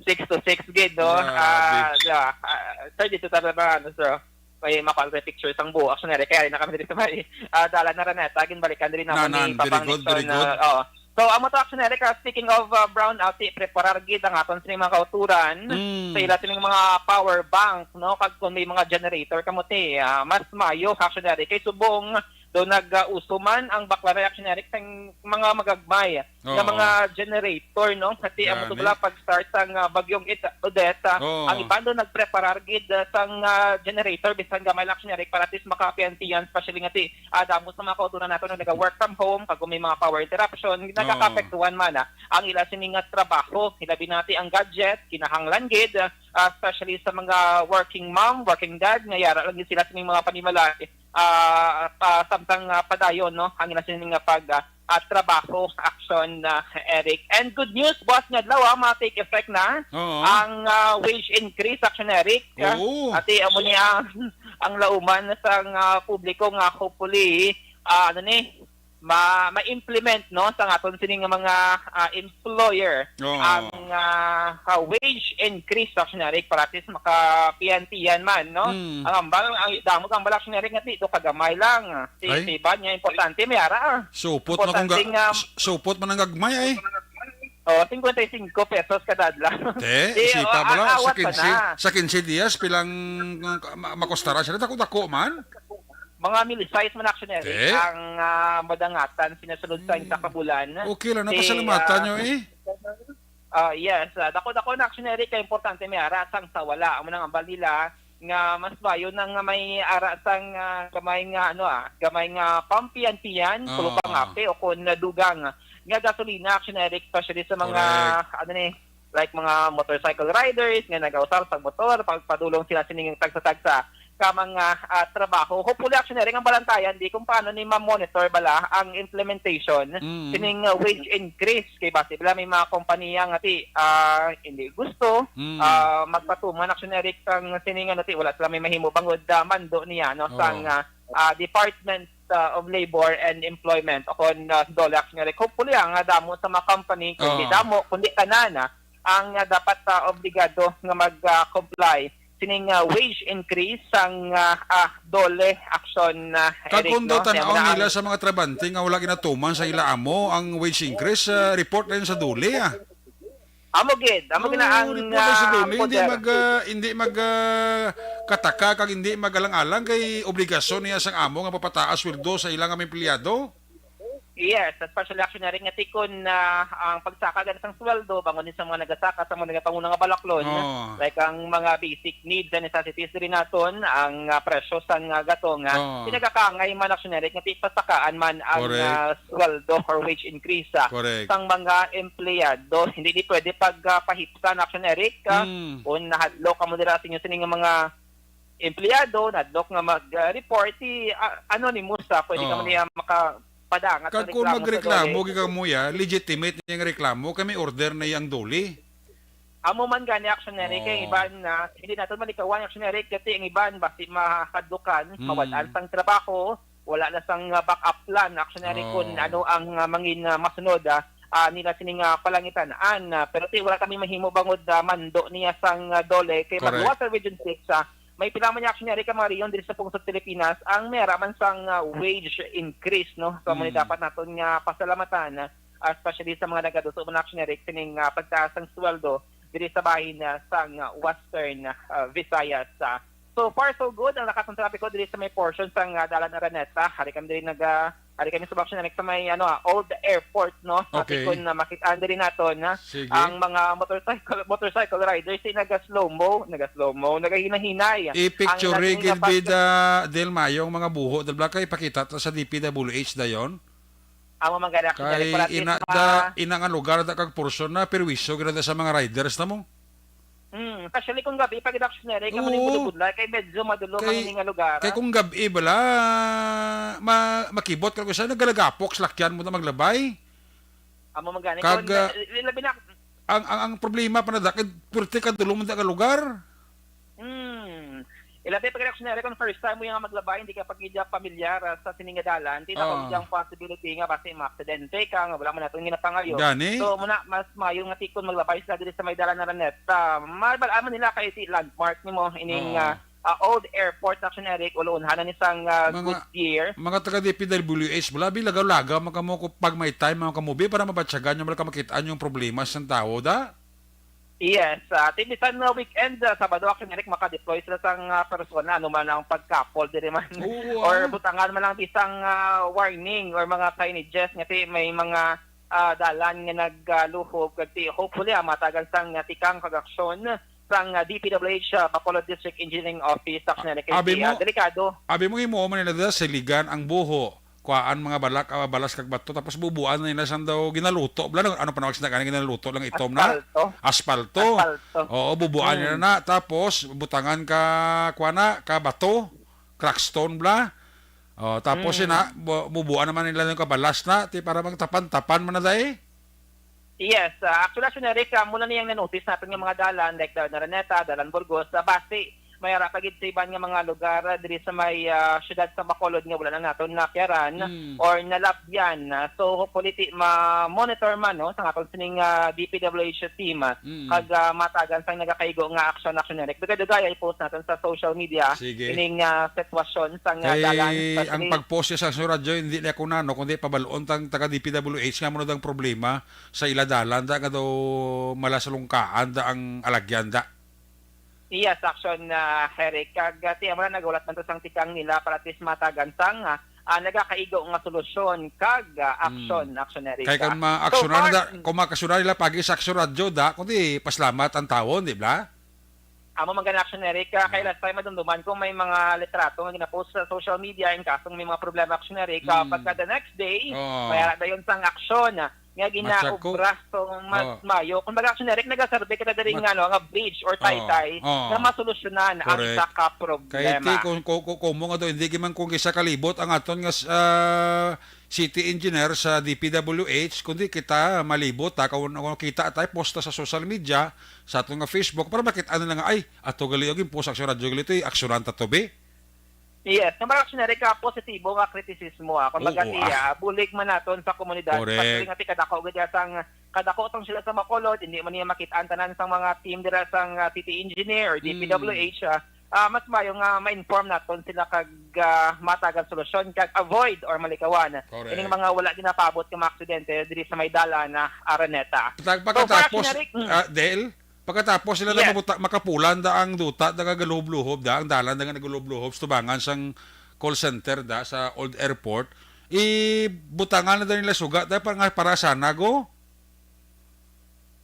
Six to six gid, no? Grabe. Ah, yeah. Ah, sir, dito talaga, ano, sir? May makuha sa picture sang buo. Aksyon Eric, kaya rin na kami dito sa may, ah, Dalan Araneta. Ginbalikan diri naman Nanan, ni very Papang good, Nixon, very good. Ah, oh. So, amo to, aksyon Eric, ah, speaking of, ah, brownout, ti-, preparar gid ang aton sini mga kauturan Mm. sa ila sining mga power bank, no? Kag kung may mga generator kamo ti, ah, mas mayo, aksyon Eric, kay subong do nag-uso man ang bakla reaksyon, Eric, sang mga magagmay nga Oo. mga generator, no? Pati ang Gani. mutubla pag-start sang, ah, bagyong It-, Odette, ah, Oo. ang iban do nagpreparar gid, ah, sang, ah, generator bisan gamay lang, aksyon, Eric, para at least makapiantiyan, especially nga ti, ah, damo sa mga kauturan nato nga naga-work from home, kag kung may mga power interruption, Oo. nagakaapektuhan man, ah, ang ila sini nga trabaho, hilabi na ti ang gadget, kinahanglan gid, ah, especially sa mga working mom, working dad, nga yara lang gid sila sining mga panimalay, ah, pa, samtang, ah, padayon, no, ang ila sini nga pag, ah, ah, trabaho, aksyon, ah, Eric. And good news, buwas nga adlaw, ah, ma-take effect na Oo. ang, ah, wage increase, aksyon, Eric. Oo. Ati, amo ni ang, ang lauman sa, ah, publiko nga hopefully, ah, ano ni, ma, ma-implement, no, sa aton sini nga mga, ah, employer Oo. ang, ah, ah, wage increase, aksyon, Eric, para at least makapiantiyan man, no? Mm. Ang ambal, ang damo ang ambal, aksyon, Eric, nga ti, do kagamay lang. Si, Ay. si Ban niya, importante, may ara, ah. Supot man kung Importante ga-, nga su-, supot man ang gagmay, ay. Oh, cincuenta y cinco pesos kada adlaw. Te, Di, sipa oh, bala, a-, sa awat pa quince, na. sa quince dias, pilang, uh, ma-, makostara sila, dako-dako man. Mga mil-sais man, aksyon, Eric, Te? ang, ah, madangatan, sinasulod sa Mm. isa ka bulan. Okay lang, Di, napasalamatan ah, nyo, eh. ah, yes, ah, dako-dako na, aksyon, Eric, kay importante may ara sang sa wala. Amo nang ambal nila nga mas bayo na nga may ara sang, ah, gamay nga, ano, ah, gamay nga pampiyan-piyan, Ah. pulupangape o kon dugang nga gasolina, aksyon, Eric, especially sa mga, Correct. ano ni, like mga motorcycle riders nga nagausar sa motor, pagpadulong sila sining tagsa-tagsa ka mga, ah, trabaho. Hopefully, aksyon, Eric, ang balantayan di kung paano ni ma-monitor bala ang implementation Mm. sining, ah, wage increase. Kay basi bala may mga kompanya nga ti, ah, hindi gusto, Mm. ah, magpatuman, aksyon, Eric, sang sining, ano, ti, wala sila may mahimo bangod, ah, mando niya, no, Oo. sang, ah, ah, Department, ah, of Labor and Employment o kon, ah, DOLE, aksyon, Eric. Hopefully, ang, ah, damo sa mga company, kundi Oo. damo, kundi tanan, ah, ang, ah, dapat, ah, obligado nga mag, ah, comply sining, ah, wage increase sang, ah, ah, DOLE action, ah, Kag Eric, kung daw no? Kaya tan-aw muna nila ang sa mga trabahante nga wala ginatuman sa ila amo ang wage increase, ah, report na yun sa DOLE, ah. Amo gid, amo gid na Oh, ang, report na sa ah, DOLE. Hindi poder. mag, ah, hindi mag, ah, kataka kag hindi magalang-alang kay obligasyon niya sang amo nga papataas sweldo sa ila nga mga empleyado. Yes, especially, aksyon, Eric, nga ti kon, ah, ang pagsaka gani sang sweldo, bangon din sa mga nagasaka sa mga nagapanguna nga balaklon, Oh. like ang mga basic needs and necessities diri naton, ang, ah, presyo sang, ah, gatong, ah, Oh. pinagakaangay man, aksyon, Eric, nga ti pasakaan man ang, Correct. ah, sweldo or wage increase, ah, Correct. sang mga empleyado. Hindi ni pwede pag, ah, pahipsan, aksyon, Eric, ah, Mm. kung nahadlok kamo dira sa inyo sining mga empleyado, nahadlok nga mag, ah, report, ti, ah, anonymous, ah, pwede kamo Oo. niya makapadangat Kag sa kung reklamo sa magreklamo, DOLE. Gid kamo ya, legitimate niyang reklamo, kay may order na yang DOLE. Amo man gani, aksyon, Eric, kay Oo. iban na, hindi naton malikawan, aksyon, Eric, kay ang iban, basi mahadlukan, Hmm. mawad-an sang trabaho, wala na sang, ah, backup plan, aksyon, Eric, Oo. kung ano ang, ah, mangin, ah, masunod, ah, ah, nila sining, ah, palangitan-an. Ah, pero ti, wala kami mahimo bangod, ah, mando niya sang, ah, DOLE, kay Correct. magluwas sa Region six, ah, may pila man niya, aksyon, Eric, ka mga rehiyon diri sa pungsod Pilipinas, ang may ara man sang, ah, wage increase, no? So, amo ni Hmm. dapat naton nga pasalamatan, ah, especially sa mga nagaduso man, aksyon, Eric, sining, ah, pagtaas sang sweldo diri sa bahin, ah, sang, ah, Western, ah, Visayas, ah, So far, so good ang lakas ng trapiko diri sa may portion sang, ah, Dalan Araneta. Hari kami diri naga, hari kami sa Baksyon, sa may, ano, ah, old airport, no? Sa Okay. Tikon na makita diri nato na Sige. Ang mga motorcycle, motorcycle riders, eh, naga-slow mo, naga-slow mo, nagahinahinay. I-picture Ang naging gid napas- bida, Del Mayo, ang mga buho, Del Blanca, ipakita to sa D P W H dayon. Amo man gani, actually, Kay para at least ina ma- da, ina nga lugar da kag portion na, perwisyo gid da sa mga riders na mo. Hmm, especially kung gabi, pag reactionary ka, Oo. Manibudlay-budlay, kay medyo madulo Kay, ang ining nga lugar. Kay kung gabi, bala, ma-, makibot ka kung saan, naggalagapok, salakyan mo na maglabay. Amo man gani. Kag, Kung, ah, eh, labi na, ang, ang, ang problema pa na dakit, pwerte ka dulong mo nga lugar. Hmm. Ilabi pag reactionary kung first time mo yung maglabay, hindi ka pag-, hindi ka pamilyar, ah, sa sining nga dalan, di na Ah. Ang possibility nga basi maaksidente ka, nga wala man natin ginapangayo. Gani? So, muna, mas mayo nga tikon maglabay sila diri sa may dalan na Ranet. Ah, mabal-an man nila kay si landmark nimo, ining, Ah. ah, ah, old airport, reactionary, uluunhan na ni sang, ah, Mga, Goodyear. Mga taga D P W H, wala, bi, lagaw-lagaw man kamo kung pag may time, mga kamubi, para mabatyagan nyo, wala ka makita yung problema sa tao, da? Yes, ah, ti bisan nga weekend, ah, Sabado, actually, Eric, maka-deploy sila sang, ah, persona, ano man ang pagkapol diri man. Oo, Or ah. Butangan man lang bisang, ah, warning or mga signages nga ti may mga, ah, dalan nga nagluhob, kag ti hopefully, ah, matagan sang, ah, tikang kag aksyon sang, ah, D P W H, ah, Bacolod District Engineering Office, actually, Eric, Abi ti, ah, mo, delikado. Abi mo, imo man nila da, siligan ang buho. Kuhaan mga balak, ah, balas kag bato, tapos bubuan na nila sang daw ginaluto. Bala, ano pa nawag sila, gani ginaluto lang itom na? Aspalto. Aspalto. Aspalto. Oo, bubuan nila Hmm. na, tapos butangan ka, kuha na, ka bato, crackstone bla. Oh, tapos Hmm. yun na, bu-, bubuan naman nila yung kabalas na, ti para magtapan-tapan man na dai. Yes, ah, actually, actually, Eric, ah, muna niyang na-notice natin nga mga dalan, like Dalan Araneta, Dalan Burgos, ah, basi, may ara pa gid sa iban nga mga lugar, ah, diri sa may, ah, siyudad sa Bacolod nga wala na naton napiaran Mm. or nalabyan. Ah, so, hopefully, ti-, ma-monitor man, no, sa aton sining, ah, D P W H team, ah, Mm. kag, ah, matagan sang nagakaigo nga aksyon, aksyon, Eric. Dugay-dugay, i-post natin sa social media Sige. ining, ah, sitwasyon sang, ah, Kay dalan, ang especially pag-post niya sa Aksyon Radyo, hindi na ako na, no, kundi pabalon tang taga D P W H nga muna dang problema. Sa ila dalan da nga daw malasalungkaan da ang alagyan da. Yes, action, ah, Eric. Kag, ah, ti, amo na nagahulat man to sang tikang nila para at least matagan sang, ah, ah, nagakaigo nga solusyon kag, ah, Hmm. action, action, Eric. Kay kan Ah, so maaksyonan far, na da, mm. Kung maaksyonan nila pagi sa Aksyon Radyo da, kundi paslamat ang tawon, di ba? Amo man gani, action, Eric. Ah, kay Ah. last time, madumduman ko, may mga litrato nga ginapost sa social media, in kasong may mga problema, action, Eric. Ah, Hmm. pagka the next day, Oh. may ara dayon sang aksyon. nga Matsag ko. ginaobra sa mas Oh. mayo. Kumbaga, actually, Eric, nagasurvey kita diri Mat-, nga, ano, nga bridge or Oh. taytay Oh. nga masolusyonan ang Correct. isa ka problema. Kay ti, kung, kung, kung, kung mo nga to, hindi man kung isa kalibot ang aton nga s-, ah, city engineer sa D P W H, kundi kita malibot, ha, kung, kung kita tayo posta sa social media, sa aton nga Facebook, para makita nila nga, "Ay, ato gali, yung post sa radyo gali, ito, eh, aksyonan ta to, be." Yes, nga mga aksyon, Eric, ah, positibo nga kritisismo, ah. Kumbaga, Oo, ti, ah. ah, bulig man naton sa komunidad. Correct. Especially nga, ti, kadako gid sang, kadako sang sila sa Bacolod, hindi man niya makit-an tanan sang mga team dira sang, ah, city engineer or Mm. D P W H, ah. Ah, mas mayo nga ma-inform naton sila kag, ah, matagan solusyon kag avoid or malikawan Correct. ining mga wala ginapaabot nga mga aksidente diri sa may dalan na Araneta. Pag-, So, pagkatapos, para, Eric, mm. ah, Del, Pagkatapos sila na Yes. mabuta-, makapulan da ang duta, da nga galuhob-luhob da, ang dalan da nga nagluhob-luhob sa tubangan sang call center da sa Old Airport. Ibutangan na da nila suga da para nga para sanag, oh.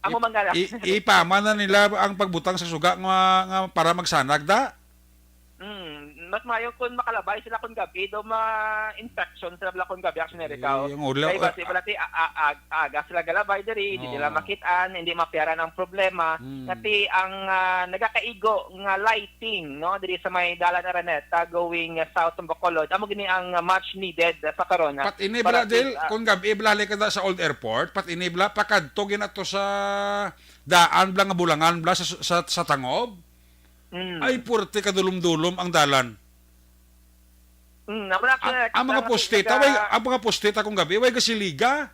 Amo I-, man gani. i-, ipaman na nila ang pagbutang sa suga nga, nga para magsanag da. Mm, mas maayo kung makalabay sila kung gabi, daw ma-infection sila bala kung gabi, actually, Eric, Eh, oh. Ang ulaw, Kay ah, basi ah. Pala ti, a-, a-, ag-, aga sila galabay diri, di nila Oo. makit-an, hindi mapiaran ang problema. Mm. Nga ti ang, ah, nagakaigo nga lighting, no, diri sa may Dalan Araneta going, ah, south sa Bacolod, amo gini ang, ah, much needed, ah, sa karon, ah, Pat ini para bala, Dil, at least, ah, kung gabi bala, halika da sa Old Airport, pat ini bala, pakadto gina to sa daan bala nga bulangan bala sa, sa, sa Tangob. Mm. Ay, puwerte kadulom-dulom ang dalan. Mm, amo na, Ang, actually, ang mga nakita poste, natin ta, way, sa ang mga poste, ta, kung gabi, way gasiliga.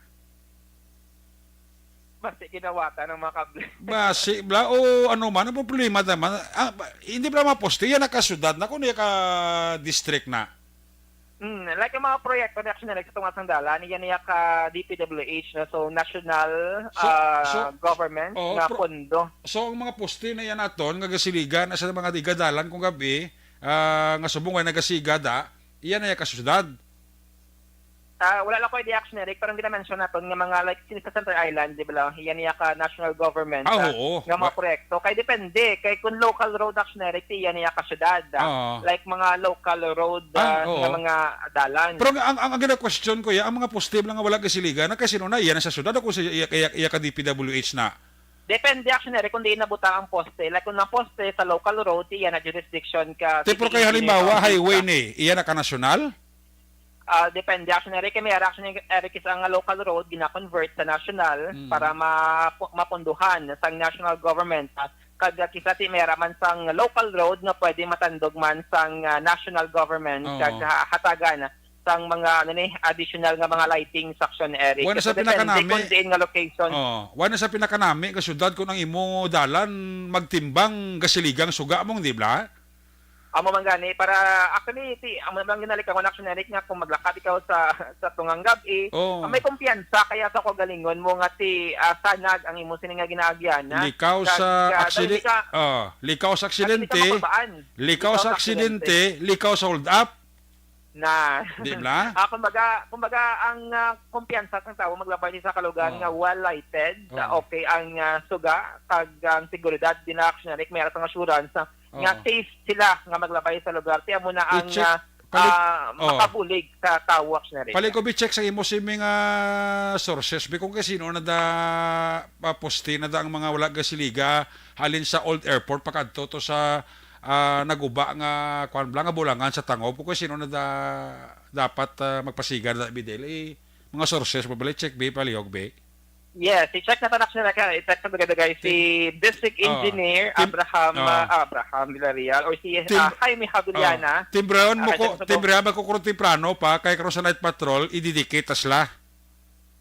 Basi ginawatan ng mga kable. Basi, bla, o ano man, ang problema naman, ah, ba, hindi bla mga poste, yan nakasyudad na, kung yan ka-district na. Mm, like ang mga proyekto na actually nagsatunga sang dalan, yan iya ka D P W H na, so national, So, ah, so, government oh, na pro-, pondo. So, ang mga poste na yan aton, nga gasiligan na sa mga digadalan kung gabi, ah, nga subong way nagasiga da, iya na iya ka syudad. Ah, wala lang ko idea, Action Eric, pero ang ginamention naton nga mga, like, sini sa Center Island, di ba lang, iya niya ka national government, Ah, ah, oo. nga mga Wa- proyekto. Kay depende, kay kung local road, Action Eric, iya niya ka syudad, ah. Oo. Like, mga local road, Ah, ah, oo. nga mga dalan. Pero ang, ang, ang gina-question ko, ya, ang mga poste lang nga wala gasiligan, na kay sino na, iya na sa syudad, o kung sa iya, iya, iya ka D P W H na? Depende, Action Eric, kung diin nabutang ang poste. Like, kung ang poste sa local road, iya na jurisdiction ka Te, pero city kay engineer halimbawa, o highway ka. Ni, iya na ka nasyonal? Ah, depende, Action Eric. Kay may ara, Action Eric, is ang local road gina-convert sa national Mm. para ma-, mapunduhan sang national government. Ah, kag, ah, kisa ti may ara man sang local road nga pwede matandog man sang, ah, national government Oo. kag ha-, hatagan sang mga, ano ni, additional nga mga lighting, Action Eric. Wala na So, sa depende pinakanami. Kung diin nga location. Oh, wala na sa pinakanami nga syudad kung ang imo dalan magtimbang gasiligang suga mong, di ba? Amo man gani, para actually, ti, amo lang ginalikangon, Action Eric, nga kung maglakad ikaw sa, sa tungang gab-i, Oo. ah, may kumpiyansa kaya sa kaugalingon mo nga ti, ah, sanag ang imo sini nga ginaagyan, ha? Likaw Kag, sa ah, akside-, dahil ka, ah, likaw sa kag hindi ka aksidente, makulbaan. likaw Likaw sa sa aksidente, aksidente. Likaw sa hold up. Na. Di ba? Ah, kumbaga, kumbaga, ang, ah, kumpiyansa sang tawo maglabay sa kalugan Oo. nga well lighted, Oo. ah, okay ang, ah, suga, kag ang seguridad din na, Action Eric, may aras ang assurance, ah, nga Oo. safe sila nga maglabay sa lugar. Kaya mo na ang, I-check, ah, pali-, ah, oh. makabulig sa tawo, Action Eric. Pali ko bi-check sa imo si mga sources, bi kung kay sino na da, ah, poste na da ang mga wala gasiliga, halin sa old airport, pakadto to sa, ah, naguba nga, kwan bala, nga bulangan sa Tangob, kung kay sino na da, dapat, ah, magpasiga na da, Bidel. Eh, mga sources mo, bali, check, bi, palihog, bi. Yes, i-check na tanak nila ka, i-check na bagay si Tim-, District ah, Engineer Tim-, Abraham, ah. ah, Abraham Villarreal or si, Tim-, ah, Jaime Havillana. ah, timbrehon mo Ah, ko, check na po. timbrehon mo ko kung temprano pa, kay karon sa night patrol, ididikit ta sila.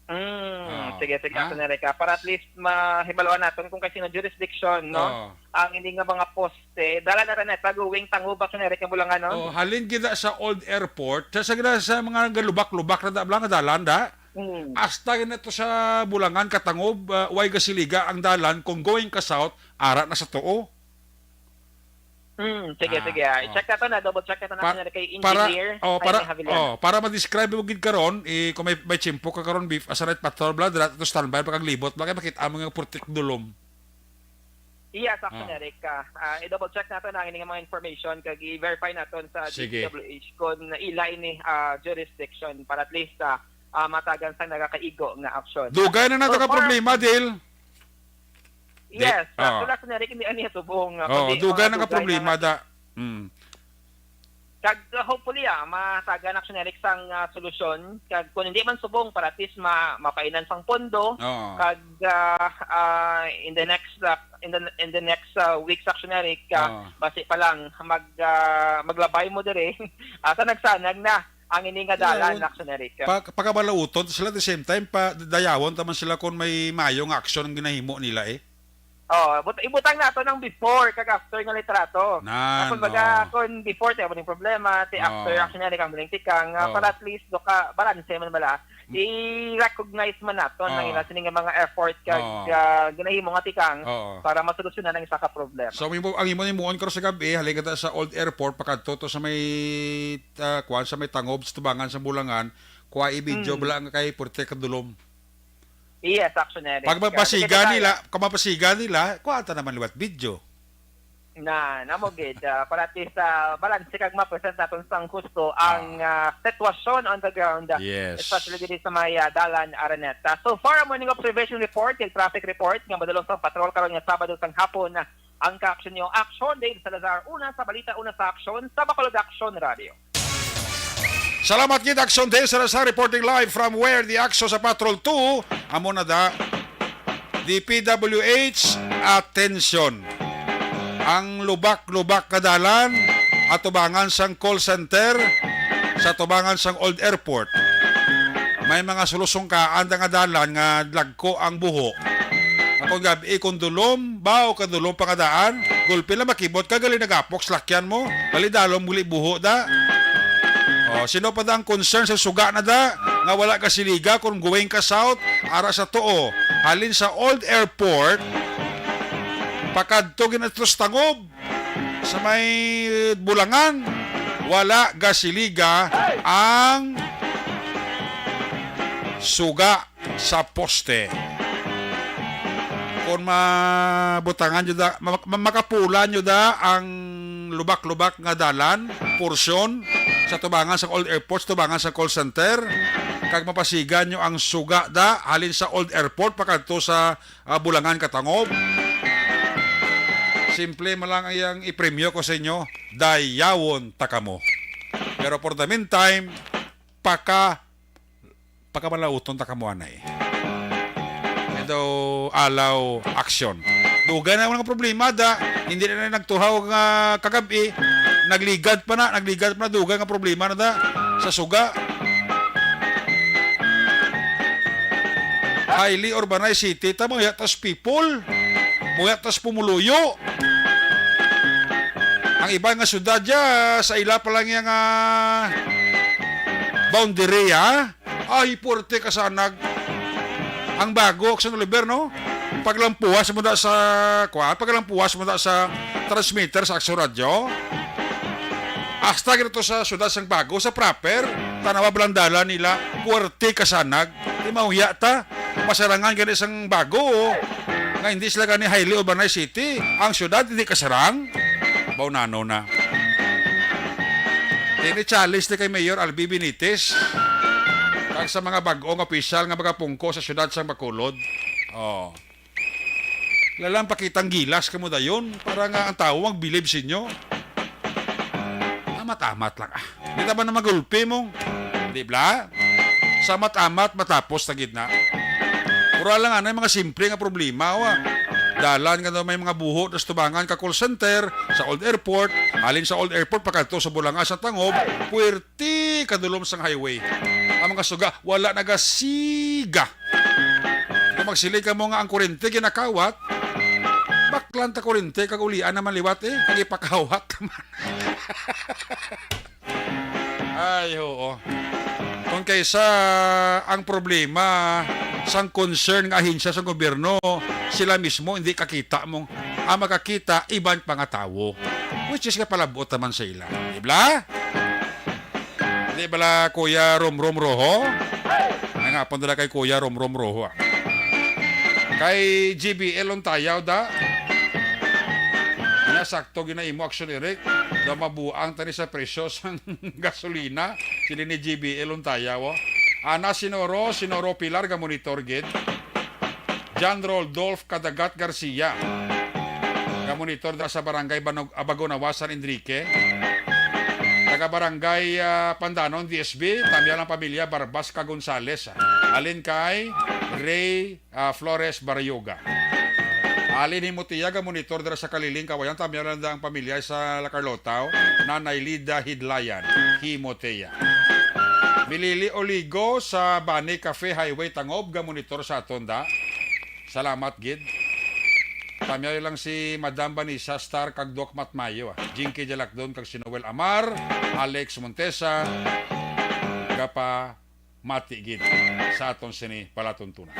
Mm, Ah, sige, sige, ha? Action Eric, ah. Para at least mahibaluan naton kung kay sino jurisdiction, no? Ah. Ang hindi nga mga poste, dala na rin na, taguwing Tangob, Action Eric, ang bulangan, no? Oh, halin gid sa old airport, sa, sa, sa mga galubak-lubak na da-, bala nga dalan, da? Mm. Hasta gid na to sa Bulangan, Katangob, ah, way gasiliga ang dalan kung going ka south, ara na sa tuo. Mm, sige, Ah, sige, ah. oh. I-check na to na, double check na to na Pa-, kay para, engineer, oh, para, Jaime Havillana. oh, para ma-describe mo gid karon, eh, kung may, may tiyempo ka karon, beef, asa na patrol, bla, dira to standby, pagkaglibot, bla, kay makita mo nga putik dulom. Yes, Action Ah. Eric, ah, ah, i-double check nato na ang ining mga information kag i-verify naton sa Sige. D P W H kung ila ini, ah, jurisdiction para at least, ah, ah, matagan sa nagakaigo nga aksyon. Dugay na nato So, ka far problema, Dil. Yes, Di-, ah, ah. Wala, Action Eric, hindi niya subong, ah, Oh, kundi dugay mga na ka dugay problema, na nga da. Mm. Kag, uh, hopefully, ah, matagan, Action Eric, sang, ah, solusyon. Kag kung hindi man subong, para at least ma-, mapainan sang pondo. Oo. Kag, ah, ah, in the next, ah, in the, in the next, ah, weeks, Action Eric, ah, Oo. basi pa lang, mag, ah, maglabay mo diri. Asa nagsanag na ang ini nga Yeah, dalan, un-, Action Eric. pa-, pakabalauton sila, at the same time, pa, dayawon ta man sila kung may mayo nga aksyon ang ginahimo nila, eh. Oh, but ibutang nato ng before kag after nga litrato. Na, Na, kumbaga, no. Kung before, tayo mo ning problema, ti after, Oh. Action Eric, ang muling tikang, ah, Oh. para at least, do ka, balanse man bala, Mm. i-recognize man nato Oh. ang ila sini nga mga effort kag, Oh. ah, ginahimo nga tikang Oh. para masolusyonan ang isa ka problema. So, ang imo, ang imo nimuon karon sa gabi, halin ka ta sa Old Airport, pakadto to sa may, ah, kuwan, sa may Tangob, sa tubangan sa Bulangan, kuha i-video, Mm. bala nga kay puwerte ka dulom. Yes, Action Eric. Pag Ah, mapasiga sige, nila, kung mapasiga nila, kuha ta naman liwat video. Na, namo gid, ah, para at least, ah, balanse kag ma-present naton sang husto ang, Ah. ah, sitwasyon on the ground, ah, Yes. especially diri sa may, ah, Dalan Araneta. So far, ang morning observation report, yung traffic report, nga madulong sa patrol karon nga Sabado sang hapon, ah, ang ka-action nyo, Action Dave Salazar, una sa balita, una sa aksyon, sa Bacolod Action Radio. Salamat gid, Action Dave Salazar, reporting live from where the Action sa Patrol two, amo na da. D P W H, atensyon. Ang lubak-lubak nga dalan, atubangan sang call center, sa tubangan sang Old Airport. May mga sulusong ka, anda nga dalan nga dagko ang buho. Akong gabi, kung dulom, bao ka dulom pangadaan, gulpi lang makibot ka, gali nagapok, salakyan mo, gali dalom, guli buho da. O, sino pa da ang concern sa suga na da, nga wala ka siliga kung going ka south, ara sa tuo, halin sa Old Airport, pakadto ginatos Tangob, sa may Bulangan, wala gasiliga ang suga sa poste. Kung mabutangan nyo da, ma-, ma-, makapula nyo da ang lubak-lubak nga dalan, porsyon sa tubangan sa Old Airport, sa tubangan sa call center, kag mapasigan nyo ang suga da halin sa Old Airport pakadto sa, ah, Bulangan, Katangob. Simple man lang ang iyang ipremyo ko sa inyo, dayawon ta kamo. Pero for the meantime, paka pagkamalauton ta kamo anay. Ito, alaw, aksyon. Dugay na mga problema da, hindi na nagtuhaw nga kagabi, nagligad pa na, nagligad pa na, dugay nga problema na da sa suga. Highly urbanized city, ta mga tas people, mga tas pumuluyo. Ang iba nga syudad dya, sa ila pa lang yung, ah, boundary, ha? Ay, puwerte kasanag. Ang bago, Action Oliver, no? Paglampuas mo na sa, kuwan, paglampuas mo na sa transmitter sa Action Radio. Hasta gito sa syudad sang bago, sa proper, tanawa balandalan nila, puwerte kasanag. Di mauya ta, masarangan gani sang bago, nga hindi sila gani highly urbanized city. Ang syudad hindi kasarang. Baunano na. Tini challenge ni kay Mayor Albi Benitez kag sa mga bag-ong opisyal nga magapungko sa siyudad sang Bacolod. Oh. Lalang pakitang gilas kamo dayon para nga ang tawo magbilib sa inyo. Amat-amat lang, ah. Di ta ba na magulpi mong? Di bla? Sa amat-amat, matapos na gid na. Pura lang anay mga simple nga problema, wa. Dalan nga daw may mga buho, tas tubangan ka call center, sa Old Airport, halin sa Old Airport, pakadto sa Bulanga sa Tangob, puwerte kadulom sang highway. Ang mga suga, wala nagasiga. Kung magsiling ka mo nga ang kurente ginakawat, baklan ta kurente, kag ulian naman liwat eh, kag ipakawat naman. Ay, oo. Kung kaysa ang problema sang concern nga ahensya sa gobyerno, sila mismo hindi kakita mo. Ang makakita, iban pa nga tawo. Which is kapalabot naman sa ila. Di bla? Di bala, Kuya Romrom Roho? Ang hapon nila kay Kuya Romrom Roho, ah. Kay G B L Untayaw da. Nga sakto ginaimo, Action Eric. Daw mabuang tani sa presyo sang gasolina. Sila ni G B L Untayaw, oh. Ana Sinoro, Sinoro Pilar, ga monitor gid. John Rodolph Kadagat Garcia, ga monitor da sa Barangay Banog-, Abagonawa, San Enrique. Taga Barangay, ah, Pandanon, D S B, tamyal ang pamilya Barbas ka Gonzales. Alin kay Ray, ah, Flores Barrioga. Alin Himotea, ga monitor dira sa Kaliling, Kawayan, tamyal lang da ang pamilya sa La Carlota, oh. Nanay Lida Hidlayan, Himotea. Milili Oligo sa Bani Cafe Highway, Tangob, ga monitor sa aton da. Salamat gid. Tamyaw lang si Madam Vanessa Star kag Doc Matmayo, ah. Jinky Jalakdon kag si Noel Amar, Alex Montesa, gapa mati gid sa aton sini palatuntunan.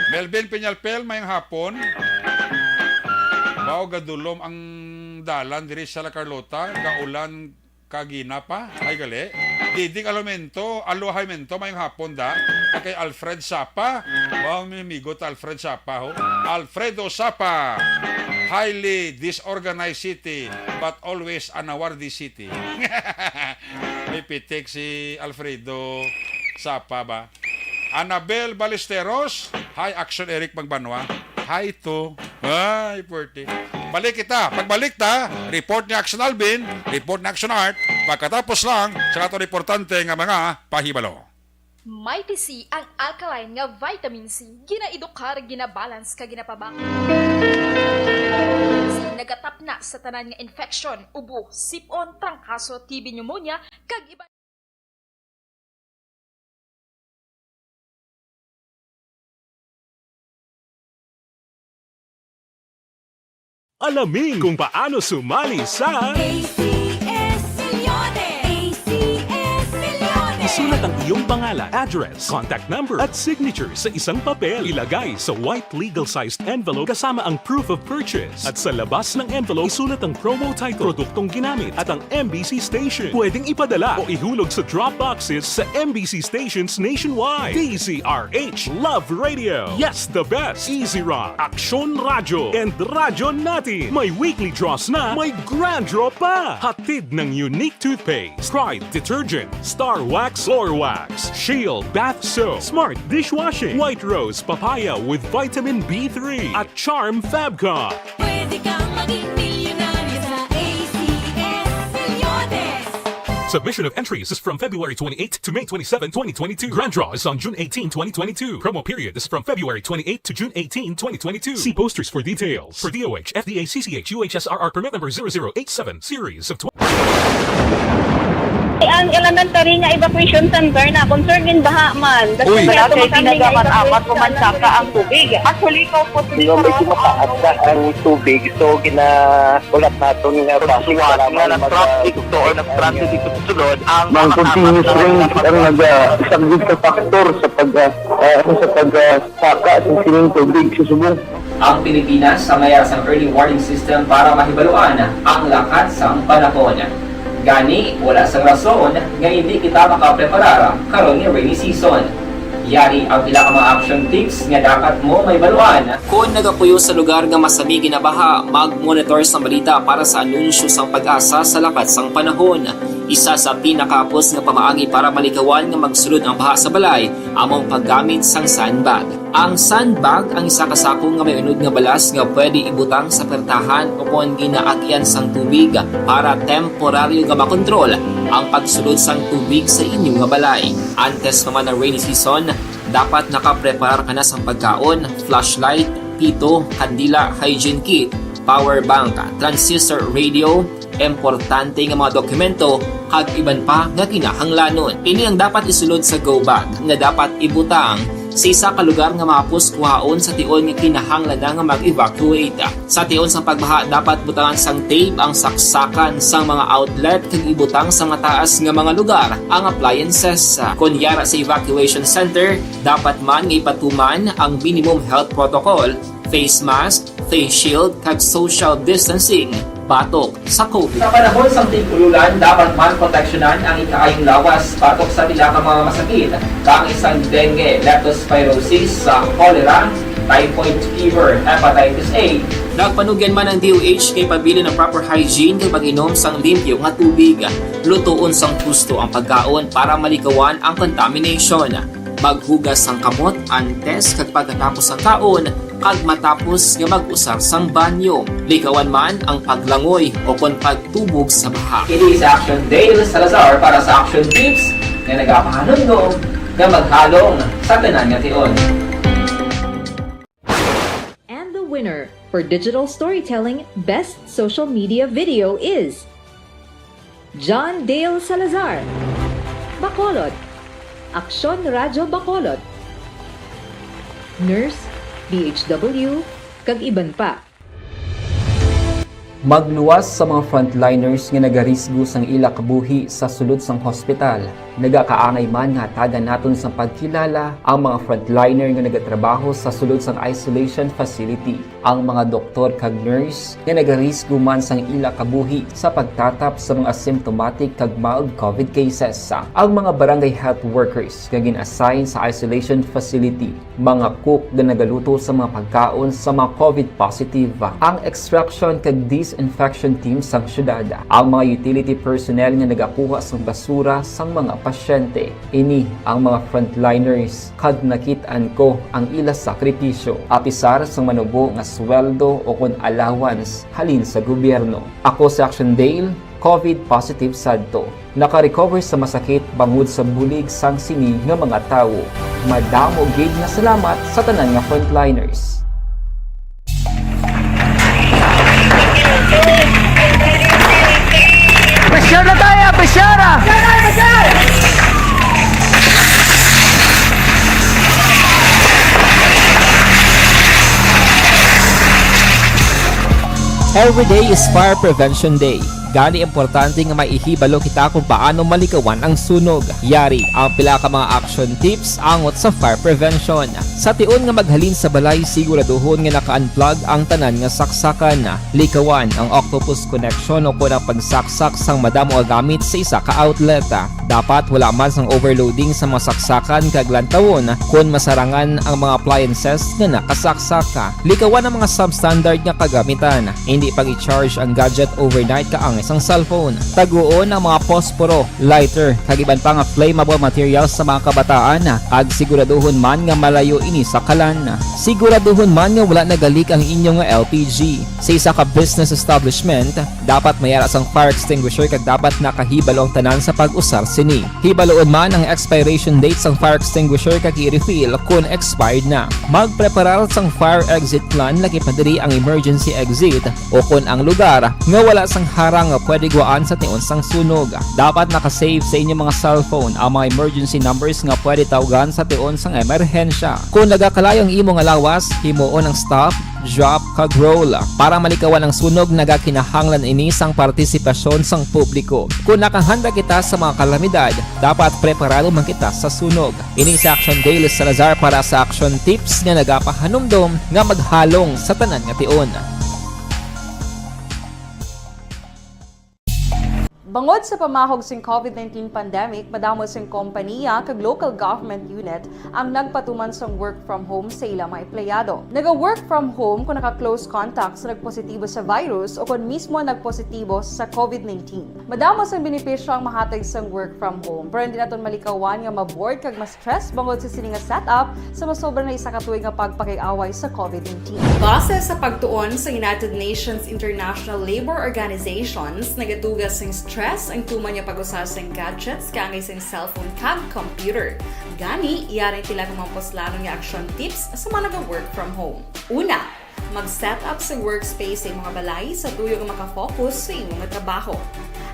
Melvin Peñalpel, mayang hapon. Bao gadulom ang dalan diri sa La Carlota, gaulan kagina pa. Ay, gali. Diding Alomento, Alo Himento, mayong hapon da. Kay Alfred Sapa. Wow, may amigo ta Alfred Sapa, ho. Alfredo Sapa. Highly disorganized city, but always an awardee city. May pitik si Alfredo Sapa ba? Annabel Ballesteros. Hi, Action Eric Magbanwa. Hi to. Ay, puwerte. Balik kita. Pagbalik ta, report ni Action Alvin, report ni Action Art. Pagkatapos lang sa aton importante nga mga pahibalo. Mighty C, ang alkaline nga vitamin C, ginaedukar, ginabalance, kag ginapabak. C, nagatapna sa tanan nga infection, ubo, sip-on, trangkaso, T B, pneumonia, kag iban. Alamin kung paano sumali sa A C S Milyones! A C S Milyones! Sulat ang iyong pangalan, address, contact number, at signature sa isang papel. Ilagay sa white legal-sized envelope kasama ang proof of purchase. At sa labas ng envelope, isulat ang promo title, produktong ginamit, at ang M B C station. Pwedeng ipadala o ihulog sa drop boxes sa M B C stations nationwide. D Z R H Love Radio. Yes, the best. Easy Rock, Aksyon Radyo, and Radyo Natin. May weekly draws na, may grand draw pa. Hatid ng Unique Toothpaste, Pride Detergent, Star Wax, Floor Wax, Shield Bath Soap, Smart Dishwashing, White Rose Papaya with Vitamin B three, at Charm Fabcon. Pwede kang maging milyonaryo sa A C S Reloaded. Submission of entries is from February twenty-eighth to May twenty-seven, twenty twenty-two. Grand draw is on June eighteen, twenty twenty-two. Promo period is from February twenty-eighth to June eighteen, twenty twenty-two. See posters for details. For D O H, F D A, C C H, U H S R R permit number zero zero eight seven, series of twenty. Ang elementary nga evacuation center na concern in baha man. Uy. Wala kay tinaga man amat ko man saka ang tubig. Actually, ikaw po, di ba, medyo mataas na ang tubig, so ginaulat naton nga basi nga nag-traffic to or nag-transit dito sa sulod ang mga continuous rain ang nagasaglit sa factor sa pag, ah, ah, sa pag, ah, saka sa sining tubig sa subong. Ang Pilipinas sa mayar sang early warning system para mahibaluan ang lakat sang panahon. Gani, wala sang rason nga indi kita makapreparar karon nga rainy season. Yari ang pila ka mga action tips nga dapat mo mahibaluan. Kon nagapuyo sa lugar nga masami ginabaha, mag-monitor sang balita para sa anunsyo sang PAGASA sa lakat sang panahon. Isa sa pinakahapos nga pamaagi para malikawan nga magsulod ang baha sa balay amo ang paggamit sang sandbag. Ang sandbag ang isa ka sako nga may unod nga balas nga pwede ibutang sa pertahan o kon ginaagyan sang tubig para temporaryo nga makontrol ang pagsulod sang tubig sa inyo nga balay. Antes pa man ang rainy season, dapat nakapreparar ka na sang pagkaon, flashlight, pito, kandila, hygiene kit, power bank, transistor radio, importante nga mga dokumento, kag iban pa nga kinahanglanon. Ini ang dapat isulod sa go bag nga dapat ibutang sa isa ka lugar nga mahapos kuhaon sa tion nga kinahanglan na nga mag-evacuate. Sa tion sang pagbaha, dapat butangan sang tape ang saksakan sang mga outlet kag ibutang sa mataas nga mga lugar ang appliances. Kon yara sa evacuation center, dapat man nga ipatuman ang minimum health protocol, face mask, face shield, kag social distancing batok sa COVID. Sa panahon sang tig-ululan, dapat man proteksyonan ang ikaayong lawas batok sa pila ka mga masakit, kaangay sang dengue, leptospirosis, sa cholera, typhoid fever, hepatitis A. Nagpanugyan man ang D O H nga ipabilin ang proper hygiene kag mag-inom sang limpyo nga tubig. Lutoon sang husto ang pagkaon para malikawan ang contamination. Maghugas sang kamot antes kag pagkatapos sang kaon, kag matapos nga mag-usar sang banyo. Likawan man ang paglangoy o kon pagtubog sa baha. Ini si Action Dale Salazar para sa Action Tips nga nagapahanumdom nga maghalong sa tanan nga tion. And the winner for digital storytelling best social media video is John Dale Salazar, Bacolod, Aksyon Radyo Bacolod, nurse, D H W, kag iban pa. Magluwas sa mga frontliners nga nagarisgo sang ila kabuhi sa sulod sang hospital. Nagakaangay man nga hatagan naton sang pagkilala ang mga frontliner nga nagatrabaho sa sulod sang isolation facility, ang mga doktor kag nurse nga nagarisgo man sang ila kabuhi sa pagtatap sa mga asymptomatic kag mild COVID cases, ang mga barangay health workers nga gin-assign sa isolation facility, mga cook nga nagaluto sa mga pagkaon sa mga COVID positive, ang extraction kag disinfection team sang syudad, ang mga utility personnel nga nagakuha sang basura sang mga pasyente. Ini ang mga frontliners, kag nakit-an ko ang ila sakripisyo, apisar sang manubo nga sweldo o kon allowance halin sa gobyerno. Ako si Action Dale, COVID positive sadto. Naka-recover sa masakit bangod sa bulig sang sini nga mga tawo. Madamo gid nga salamat sa tanan nga frontliners. Pressure na tayo! Pressure! Every day is Fire Prevention Day. Gani importante nga may ihibalo kita kung paano malikawan ang sunog. Yari ang pila ka mga action tips angot sa fire prevention. Sa tion nga maghalin sa balay, siguraduhon nga naka-unplug ang tanan nga saksakan. Likawan ang octopus connection o kon ang pagsaksak sang madamo nga gamit sa isa ka outlet. Dapat wala man sang overloading sa mga saksakan kag lantawon kon masarangan ang mga appliances nga nakasaksak. Likawan ang mga substandard nga kagamitan. Hindi pag-i-charge ang gadget overnight kaangay sang cellphone. Taguon ang mga posporo, lighter, kag iban pa nga flammable materials sa mga kabataan, kag siguraduhon man nga malayo ini sa kalan. Siguraduhon man nga wala nagalik ang inyo nga L P G. Sa isa ka business establishment, dapat may ara sang fire extinguisher kag dapat nakahibalo ang tanan sa pag-usar sini. Hibaluon man ang expiration date sang fire extinguisher kag i-refill kon expired na. Magpreparar sang fire exit plan, lakip na diri ang emergency exit o kon ang lugar nga wala sang harang nga pwede guwaan sa tion sang sunog. Dapat naka-save sa inyo mga cellphone ang mga emergency numbers nga pwede tawgan sa tion sang emerhensya. Kon nagakalayo ang imo nga lawas, himuon ang stop, drop, kag roll. Para malikawan ang sunog, nagakinahanglan ini sang partisipasyon sang publiko. Kon nakahanda kita sa mga kalamidad, dapat preparado man kita sa sunog. Ini si Action Dale Salazar para sa Action Tips nga nagapahanumdom nga maghalong sa tanan nga tion. Bangod sa pamahog sing COVID nineteen pandemic, madamo sing kompaniya kag local government unit ang nagpatuman sang work from home sa ila mga empleyado. Naga-work from home kung naka-close contact sa nagpositibo sa virus o kon mismo nagpositibo sa COVID nineteen. Madamo sang benepisyo ang mahatag sang work from home, pero hindi naton malikawan nga ma-bored kag ma-stress bangod sa sini nga setup sa masobra na isa ka tuig nga pagpakig-away sa COVID nineteen. Base sa pagtuon sa United Nations International Labour Organizations, nagatuga sing stress ang tuman nga pag-usa sing gadgets kaangay sing cellphone kag computer. Gani, yari ang pila ka mga puslanon nga action tips sa mga naga-work from home. Una, mag-set up sa workspace sa imong balay sa tuyo nga makafocus sa imong trabaho.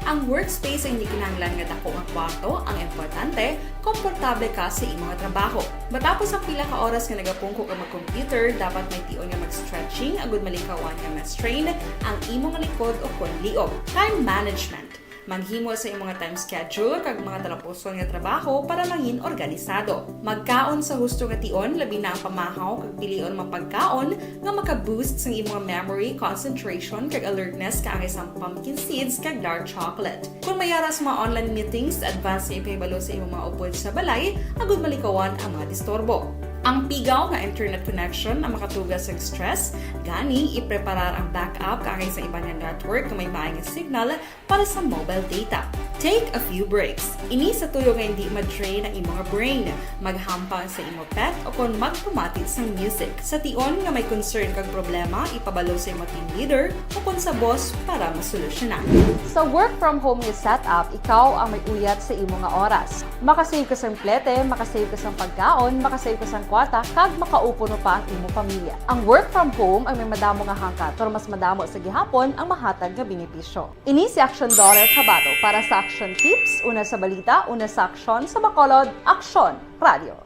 Ang workspace ay hindi kinahanglan nga dako nga kwarto, ang importante, komportable ka sa imong trabaho. Matapos ang pila ka oras nga nagapungko ka mag-computer, dapat may tion nga mag-stretching agud malikawan nga ma-strain ang imong likod o kon liog. Time management. Maghimo sa imong time schedule kag mga talapuson nga trabaho para mangin organisado. Magkaon sa husto nga tion, labi na ang pamahaw kag pilion mga pagkaon nga maka-boost sang imong memory, concentration, kag alertness kaangay sang pumpkin seeds kag dark chocolate. Kon may ara sa mga online meetings, advance nga ipahibalo sa imong mga upod sa balay agud malikawan ang mga disturbo. Ang pigaw nga internet connection ang makatuga sa stress, gani ipreparar ang backup kaangay sa iban nga network nga may maay nga signal para sa mobile data. Take a few breaks. Ini sa tuyo nga hindi ma-drain ang imong brain, maghampang sa imo pet o kon magpamati sang music. Sa tion nga may concern kag problema, ipabalo sa imo team leader o kon sa boss para masolusyonan. Sa work from home nga setup, ikaw ang may uyat sa imo nga oras. Makasave ka sang plete, makasave ka sang pagkaon, makasave ka sang kwarta, kag makaupod pa ang imo pamilya. Ang work from home ang may madamo nga hangkat, pero mas madamo sa gihapon ang mahatag nga benepisyo. Ini si Action Daughter Kabato para sa Action Tips, una sa balita, una sa aksyon, sa Bacolod, Aksyon Radio.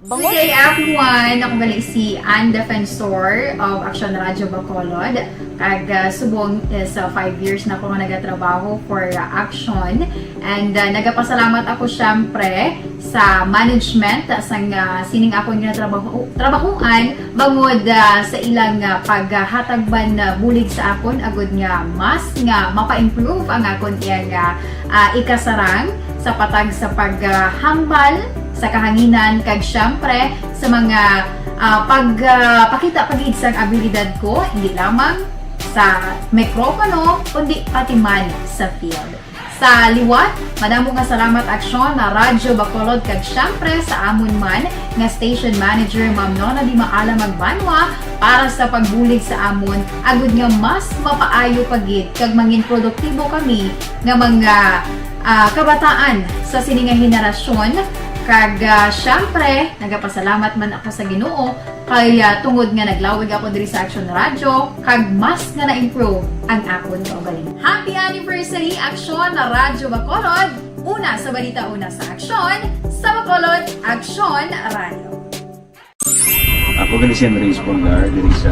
Bangod Good day, everyone. Ako gali si Ann Defensor of Action Radio Bacolod. Kag, ah, subong is, ah, five years na ako nga nagatrabaho for, ah, Action. And, ah, nagapasalamat ako, syempre, sa management sang, ah, sining akon nga trabaho, trabahuan bangod, ah, sa ilang, ah, paghatag man, ah, bulig sa akon agud nga mas nga mapa-improve ang akon iyang, ah, ah, ikasarang sa patag sa paghambal sa kahanginan kag syempre sa mga, ah, pag, ah, pakita pa gid sang abilidad ko, hindi lamang sa mikropono, kundi pati man sa field. Sa liwat, madamo nga salamat Aksyon na Radyo Bacolod kag syempre sa amon man nga station manager, Ma'am Nona Di Maala Magbanwa, para sa pagbulig sa amon, agud nga mas mapaayo pa gid kag mangin produktibo kami nga mga, ah, kabataan sa sini nga henerasyon. Kag, ah, syempre, nagapasalamat man ako sa Ginoo kay, ah, tungod nga naglawig ako diri sa Aksyon Radyo, kag mas nga na-improve ang akon kaugalingon. Happy anniversary, Aksyon na Radyo Bacolod! Una sa balita, una sa aksyon, sa Bacolod, Aksyon Radyo. Ako gali si Henry Espongar, diri sa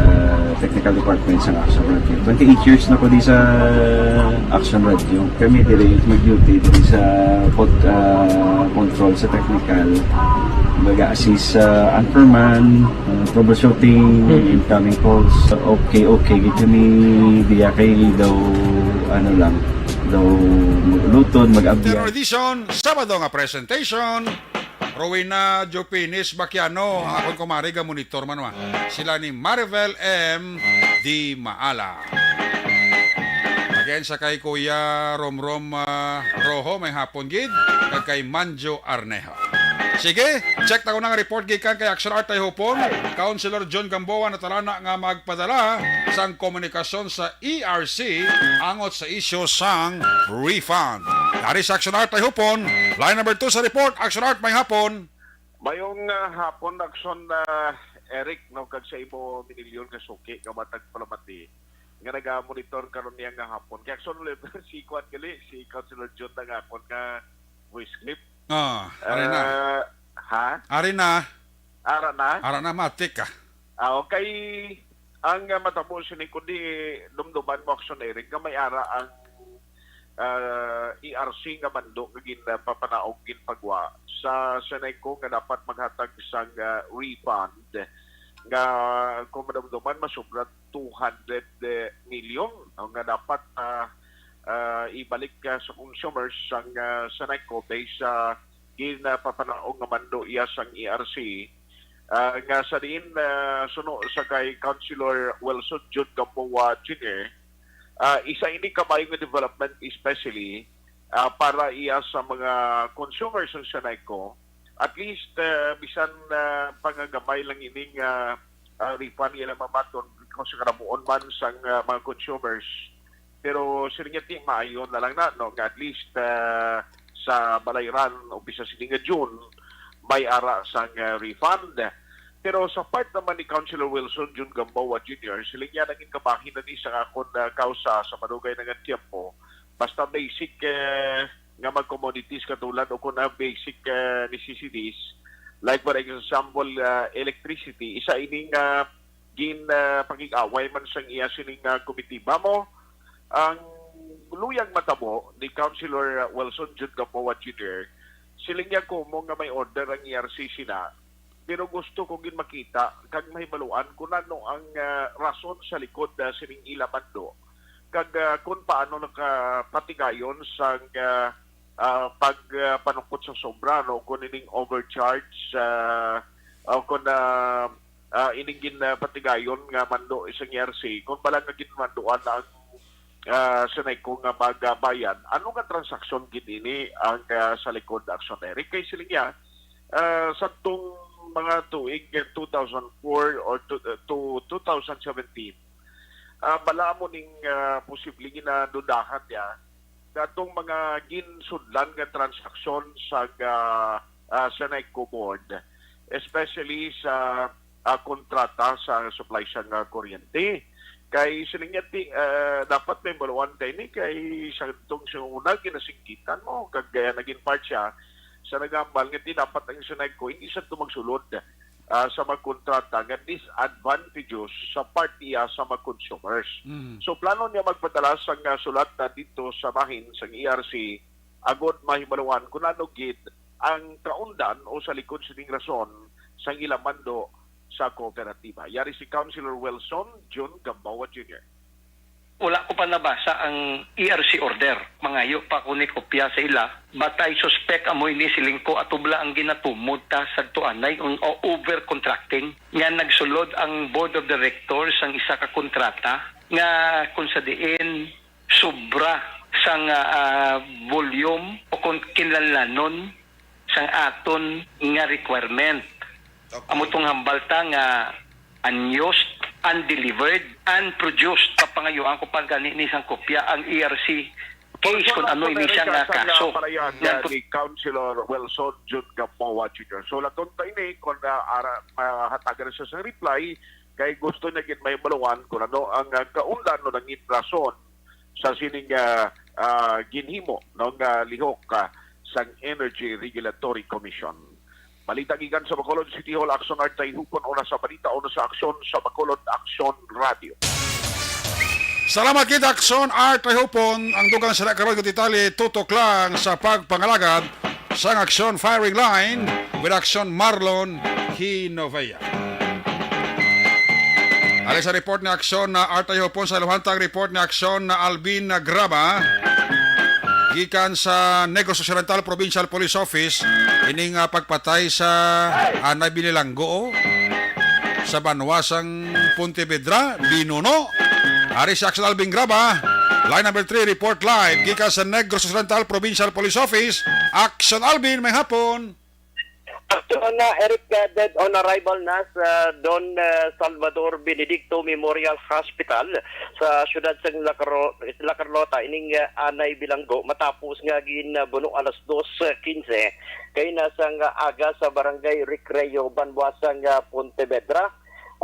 technical department sa Action Radio. Twenty-eight years na ko di sa Action Radio. Kami diri mag-duty diri sa pod, ah, control sa technical. Mag-assist sa anchorman, ah, troubleshooting, Mm. incoming calls. Okay, okay. Gid kami diya kay daw, ano lang, daw mag-uluton, mag-abyan. Terror Edition, Sabado nga presentation. Rowena Jopinis Baquiano, ang akon kumari, ga monitor man wa. Sila ni Maribel M. Di Maala. Again, sa kay Kuya Romrom, ah, Rojo, may hapon gid, kag kay Manjo Arnejo. Sige, check ta ko nga report gikan kay Action Art Tayhupon. Councilor John Gamboa natalana nga magpadala sang komunikasyon sa E R C angot sa isyu sang refund. Dari sa Action Art Tayhupon, line number two sa report, Action Art, may hapon. Mayong, ah, hapon, Action, ah, Eric, no, kag sa imo minilyon nga suki nga matag palamati nga naga-monitor karon niya nga hapon. Kay Action, si Kwan gali, si Councilor Jun ang akon nga voice clip. Ah, ari na. Ah, ha? Ari na. Ara na? Ara na, matik ka. Ah, okay. Ang, ah, matabo sini, kundi dumduman mo, Action Eric, nga may ara ang, ah, E R C nga mando nga gin, ah, papanaog, ginpagwa sa Seneco nga dapat maghatag sang, ah, refund nga, kung madumduman, masubra two hundred million, no, nga dapat, ah, ah, ibalik, ah, sa consumers sang, ah, Seneco based sa ginapapanaog nga mando iya sang E R C, ah, nga sa diin, ah, suno sa kay Councilor Wilson Jun Gamboa Junior, ah, isa ini ka maayo nga development, especially, ah, para iya sa mga consumers sang Seneco. At least, ah, bisan, ah, pangagamay lang ini nga, ah, refund nga ila mamaton kung sa karabuon man sang, ah, mga consumers. Pero siling niya, ti, maayo na lang na, no, nga at least, ah, sa balayran, umpisa sini nga June, may ara sang, ah, refund. Pero sa part naman ni Councilor Wilson Jun Gamboa Junior, siling niya, naging kabahin na ni sa akon, ah, kausa sa madugay na nga tiyempo. Basta basic, eh, nga mga commodities katulad o kung ang basic, eh, necessities, like for example, ah, electricity, isa ini nga gin, ah, pakig-away man sang iya sining, ah, komitiba mo. Ang luyag matabo ni Councilor Wilson Jun Gamboa Junior, siling niya, kumo nga may order ang E R C sina, pero gusto ko gid makita kag mahibaluan kung ano ang, ah, rason sa likod, ah, sining ila mando, kag, ah, kung paano nakapatigayon sang, ah, ah, pag, ah, panungkot sa sobra, no, kung ining overcharge, ah, o kung, ah, ah, ining gin, ah, patigayon nga mando isang E R C, kung bala nga ginmanduan ang, ah, Seneco nga magabayan, ano nga transaksyon gid ini ang, ah, sa likod, Action Eric? Kay siling niya, ah, sa tong mga tuig, eh, two thousand four or to, to two thousand seventeen, ah, bala mo ning, ah, posible ginadudahan niya nga atong mga ginsudlan nga transaksyon sa, ah, ah, Seneco board, especially sa, ah, kontrata sa supply sang, ah, kuryente. Kay siling niya, ti, ah, dapat may baluan kay ni kay sa tong sa una ginasinggitan mo kag, ah, naging part siya sa nagambal nga ti dapat ang Seneco hindi sa to magsulod, ah, sa mga kontrata nga disadvantageous sa part iya sa mga consumers. Mm. So, plano niya magpadala sang, ah, sulat na dito sa bahin sang E R C agod mahibaluan kung ano gid ang kaundan o sa likod sining rason sang ila mando sa kooperatiba. Yari si Councilor Wilson Jun Gamboa Junior. Wala ko pa nabasa ang E R C order. Mangayo pa ko ni kopya sa ila. But I suspect amo ini, siling ko, atubla ang ginatumod ta sa tuanay, o overcontracting. Nga nagsulod ang board of directors sang isa ka kontrata nga kung sa diin sobra sang, ah, ah, volume o kung kinahanglanon sang aton nga requirement. Okay. Amo tong hambal ta nga unused, undelivered, unproduced. Papangayuan ko pa gani ni sang kopya ang E R C case kung ano ini siya nga kaso. Palayan, nga ah, ni Councilor Wilson Jun Gamboa Junior. So, laton ta ini kung, ah, ara, mahatagan siya sa reply, kay gusto niya gid mahibaluan kung ano ang, ah, kaundan o nangin rason sa sining, ah, ah, ginhimo, no, nga lihok, ah, sang Energy Regulatory Commission. Balita gikan sa Bacolod City Hall, Aksyon Art Tayhupon, oras sa balita, uno sa Aksyon sa Bacolod, Aksyon Radio. Salamat kita, Aksyon Art Tayhupon. Ang dugang sa karon nga detalye, tutok lang sa pagpangalagad sang Aksyon Firing Line with Aksyon Marlon Hinovea. Ali sa report ni Aksyon na Art Tayhupon, sa iluhantang report ni Aksyon na Alvin Graba. Gikan sa Negros Occidental Provincial Police Office, ining, ah, pagpatay sa Anay Bililanggo, oh, sa banwa sang Pontevedra, binuno. Ari si Aksyon Alvin Graba, line number three, report live gikan sa Negros Occidental Provincial Police Office. Aksyon Alvin, may hapon. Aksyon na, Eric, uh, dead on arrival na sa Don, uh, Salvador Benedicto Memorial Hospital sa siyudad sang La Caro-, La Carlota ining, uh, Anay Bilanggo matapos nga ginbuno alas dos quince kay na sang, uh, aga sa Barangay Recreo, banwa sang, uh, Pontevedra.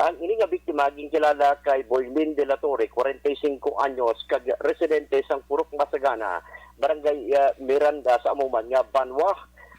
Ang ini nga biktima ginkilala kay Boylin de la Torre, kwarenta y singko anyos, kag residente sang Purok Masagana, Barangay, uh, Miranda sa amo man nga banwa.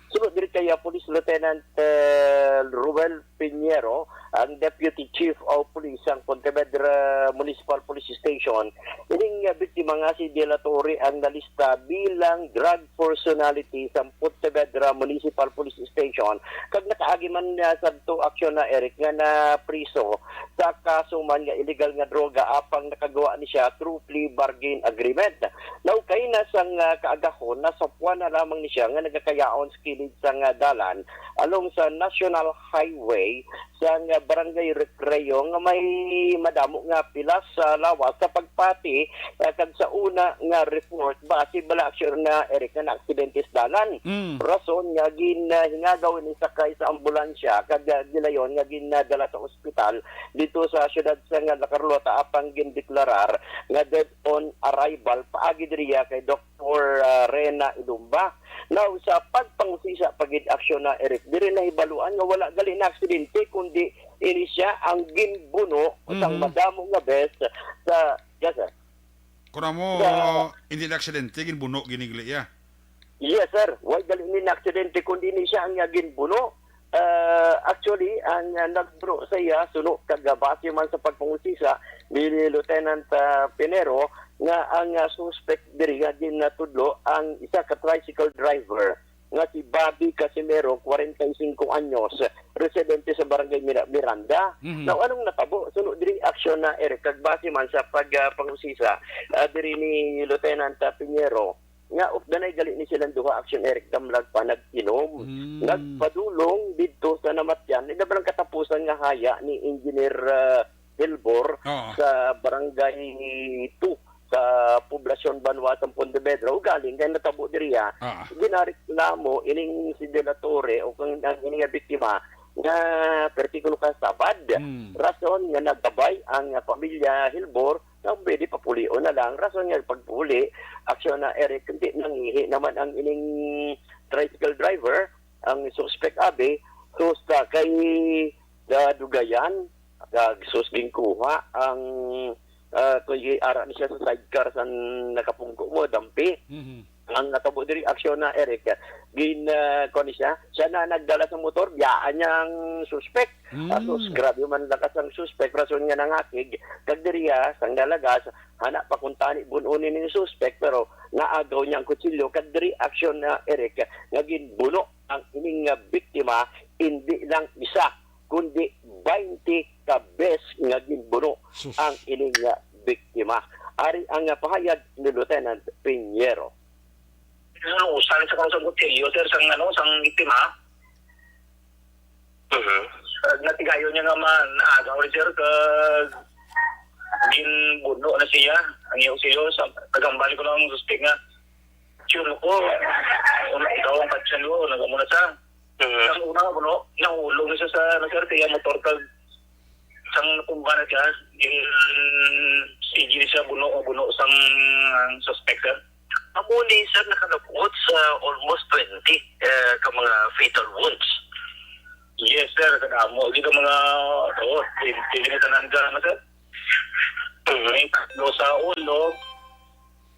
Suno diri kay, ah, Police Lieutenant, eh, Ruel Piñero, ang Deputy Chief of Police sang Pontevedra Municipal Police Station. Ining, ah, biktima nga si De La Torre ang nalista bilang drug personality sa Pontevedra Municipal Police Station. Kag nakaagi man, ah, sadto, Aksyon na, Eric, nga napriso sa kaso man nga illegal nga droga, apang nakagawa ni siya through plea bargain agreement. Naukay na sang, ah, kaagahon, nasapuan na lamang ni siya nga nagakayaon sa kilid sang, ah, dalan along sa National Highway sang, ah, Barangay Recreo nga may madamo nga pilas sa lawas sa pagpati, ah, kag sa una nga report, base bala, Aksyon na, Eric, nga naaksidente sa dalan. Mm. Rason nga gin, ah, hingagaw ini sakay sa ambulansya kag, ah, gilayon nga ginadala sa ospital dito sa siyudad sang La Carlota, apang gindeklarar nga dead on arrival paagi diriya kay Doktor, ah, Rena Idumba. Now, sa pagpangusisa pa gid, Aksyon na, Eric, diri nahibaluan nga wala gali na aksidente, kundi ini siya ang ginbuno sang Mhm. madamo nga bes sa, yes, sir. Kuna mo, Sa hindi na aksidente, ginbuno, ginigli, ya. Yes, sir. Why gali ni na aksidente, kundi ni siya ang, ah, ginbuno. Ah, actually, ang, ah, nagbuno sa iya, suno kag, ah, base man sa pagpangusisa ni Lieutenant, ah, Pinero, nga ang, ah, suspect diri nga ginatudlo ang isa ka tricycle driver nga si Bobby Casimero, kwarenta y singko anyos, residente sa Barangay Mira-, Miranda. Mhm. Now, anong natabo? Suno diri, Aksyon na, Eric, kag base man sa pag, ah, pangusisa, ah, diri ni Lieutenant, ah, Pinero, nga updanay gali ni silang duha, Aksyon, Eric, damlag pa nag-inom. Mm. Nagpadulong didto sa namatyan, ina ba lang katapusan nga haya ni Engineer, ah, Hilbor Oo. sa Barangay two sa poblasyon banwa sa Pontevedra. Ugaling kay natabo diriya, Ah. ginareklamo ining si De La Torre o kung ang ini nga biktima nga perti kuno ka sabad. Mm. Rason nga nagabay ang pamilya Hilbor nga pwede papulion na lang. Rason nga pagpuli, Aksyon na, Eric, hindi nangihi naman ang ining tricycle driver, ang suspect abi, sus, ah, kay gadugayan, kag sus, ginkuha ang, ah, kay ara ni siya sa sidecar sa nakapungko mo, dampi. Mhm. Ang natabo diri, Aksyon na, Eric, gin, ah, kuwan ni siya, siya na nagdala sa motor, biyaan niya ang suspect. Mm. Ah, sus, grabe man lakas ang suspect, rason nga nangakig, kag diriya, sang nalagas, hana pa kung tani bun-oni ning suspect, pero naagaw niya ang kutsilyo, kag diri, Aksyon na, Eric, nga ginbuno ang ining nga biktima, hindi lang isa, kundi baynte ka bes nga ginbuno Sus. ang ining nga biktima. Ari ang, ah, pahayag ni Lieutenant Piñero. Ano, usa ni sa kausap ko, Teo, sir, sang, ano, sang biktima. Mhm. Ah, natigayon niya nga ma-, naagaw ni sir, kag ginbuno na siya. Ang iyang siyo, sa, nagambal ko lang ang suspek nga, "Sure ko, ikaw ang patyan ko, nagamo na sa." Mhm. Ang una nga buno, nahulog na siya sa, ano, sir, sa iya motor, kag sang natumba na siya, gin-, sige siya buno, buno sang suspek, sir. Amo ni, sir, nakalabot sa almost twenty, eh, ka mga fatal wounds. Yes, sir, kadamo. Di ka mga, oh, twenty na tanan ka, ano, sir? May tatlo sa ulo,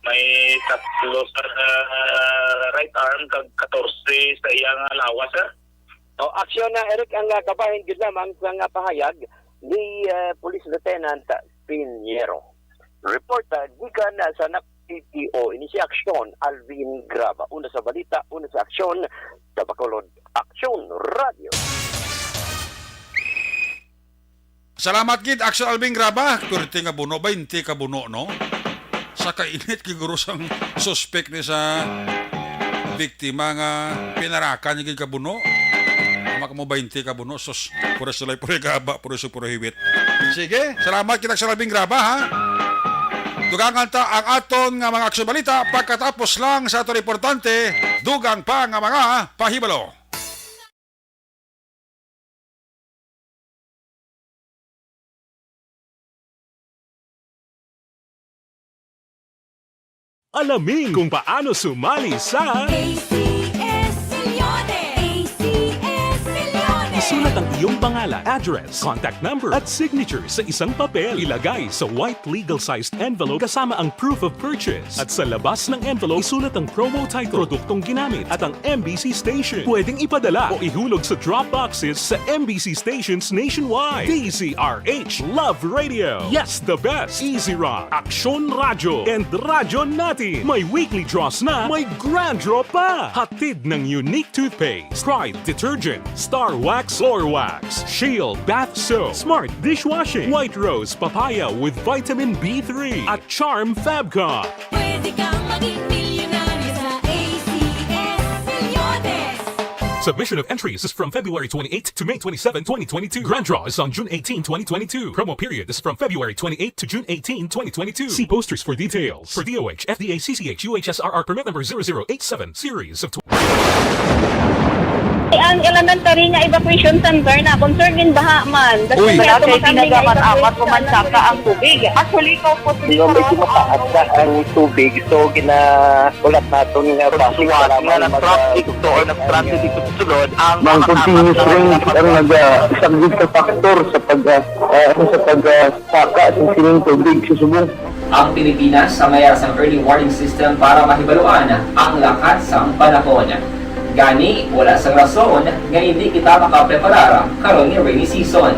may tatlo sa, ah, right arm, kag katorse sa iyang lawas, sir. O, aksyon na, Eric, ang, ah, kabahin gid lamang sa nga pahayag ni, ah, Police Lieutenant Pinheiro. Report, ah, gikan, ah, sa N A C P T O, ini si Aksyon Alvin Graba. Una sa balita, una sa aksyon, sa Bacolod Aksyon Radio. Salamat gid, Aksyon Alvin Graba. Pwerte nga buno, baynte ka buno, no? Sa kainit, giguro sang suspek ni sa biktima nga pinarakan niya gid ka buno. Ama ka mo, baynte ka buno, sus, puro sila'y puro gaba, puro su-, puro hiwit. Sige, salamat gid, Aksyon Alvin Graba, ha? Dugangan ta ang aton nga mga aksyon balita pagkatapos lang sa aton importante, dugang pa nga mga pahibalo. Alamin kung paano sumali sa A C S Milyones. A C S Milyones. Isulat ang iyong pangalan, address, contact number, at signature sa isang papel. Ilagay sa white legal-sized envelope kasama ang proof of purchase. At sa labas ng envelope, isulat ang promo title, produktong ginamit, at ang M B C station. Pwedeng ipadala o ihulog sa drop boxes sa M B C stations nationwide. D Z R H Love Radio. Yes, the best. Easy Run, Aksyon Radyo, and Radyo Natin. May weekly draws na, may grand draw pa. Hatid ng Unique Toothpaste, Pride Detergent, Star Wax Floor Wax, Shield Bath Soap, Smart Dishwashing, White Rose Papaya with Vitamin B three, at Charm Fabcon. Pwede kang maging milyonaryo sa A C S Milyones. Submission of entries is from February twenty-eighth to May twenty-seven, twenty twenty-two. Grand draw is on June eighteen, twenty twenty-two. Promo period is from February twenty-eighth to June eighteen, twenty twenty-two. See posters for details. For D O H, F D A, C C H, U H S R R permit number zero zero eight seven, series of tw- Ang elementary nga evacuation center na concern in baha man. Uy. Wala kay ginagamat-amat, umansaka ang tubig. Actually, ikaw po, medyo mataas na ang tubig, so ginaulat naton nga basi nga nag-traffic to or nag-transit dito sa sulod ang mga continuous rains ang nag-, ah, isang big factor sa pag, ah, ah, sa pag, ah, saka sa sining tubig sa subong. Ang Pilipinas ang may ara sang early warning system para mahibaluan ang lakat sang panahon. Gani, wala sang rason nga indi kita makapreparar karon nga rainy season.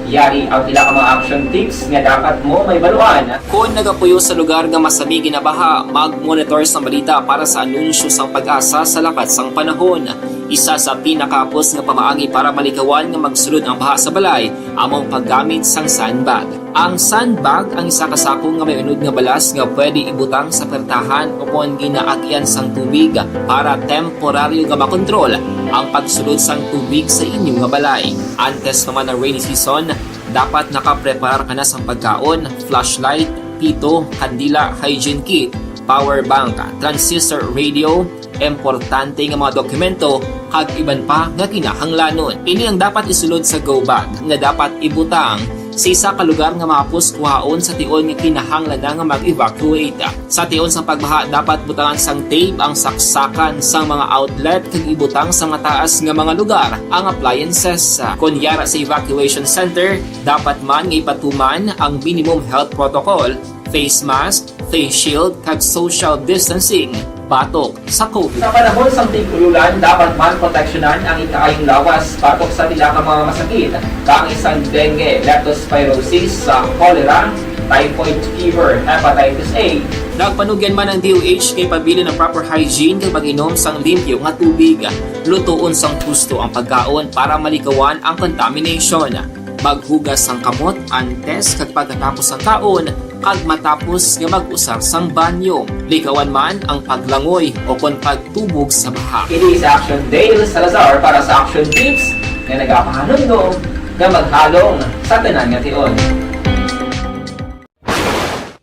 Yari ang pila ka mga action tips nga dapat mo mahibaluan. Kon nagapuyo sa lugar nga masami ginabaha, mag-monitor sang balita para sa anunsyo sang PAGASA sa lakat sang panahon. Isa sa pinakahapos nga pamaagi para malikawan nga magsulod ang baha sa balay amo ang paggamit sang sandbag. Ang sandbag ang isa ka sako nga may unod nga balas nga pwede ibutang sa pertahan ukon ginaagyan sang tubig para temporaryo nga makontrol ang pagsulod sang tubig sa inyo nga balay. Antes pa man ang rainy season, dapat nakapreparar ka na sang pagkaon, flashlight, pito, kandila, hygiene kit, power bank, transistor radio, importante nga mga dokumento, kag iban pa nga kinahanglanon. Ini ang dapat isulod sa go bag nga dapat ibutang sa isa ka lugar nga mahapos kuhaon sa tion nga kinahanglan na nga mag-evacuate. Sa tion sang pagbaha, dapat butangan sang tape ang saksakan sang mga outlet kag ibutang sa mataas nga mga lugar ang appliances. Kon yara sa evacuation center, dapat man nga ipatuman ang minimum health protocol, face mask, face shield, kag social distancing batok sa COVID. Sa panahon sang tig-ululan, dapat man proteksyonan ang ikaayong lawas batok sa pila ka mga masakit, kaangay sang dengue, leptospirosis, sa cholera, typhoid fever, hepatitis A. Nagpanugyan man ang D O H nga ipabilin ang proper hygiene kag pag-inom sang limpyo nga tubig. Lutoon sang husto ang pagkaon para malikawan ang contamination. Maghugas sang kamot antes kag pagkatapos sang kaon, kag matapos nga mag-usar sang banyo. Likawan man ang paglangoy ukon pagtubog sa baha. Ini si Action Dale Salazar para sa Action Tips nga nagapahanumdom nga maghalong sa tanan nga tion.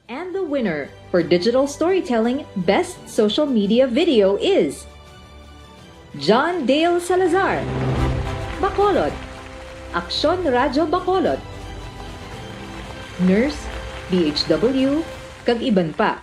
And the winner for Digital Storytelling Best Social Media Video is John Dale Salazar, Bacolod, Aksyon Radyo Bacolod, nurse, D H W, kag iban pa.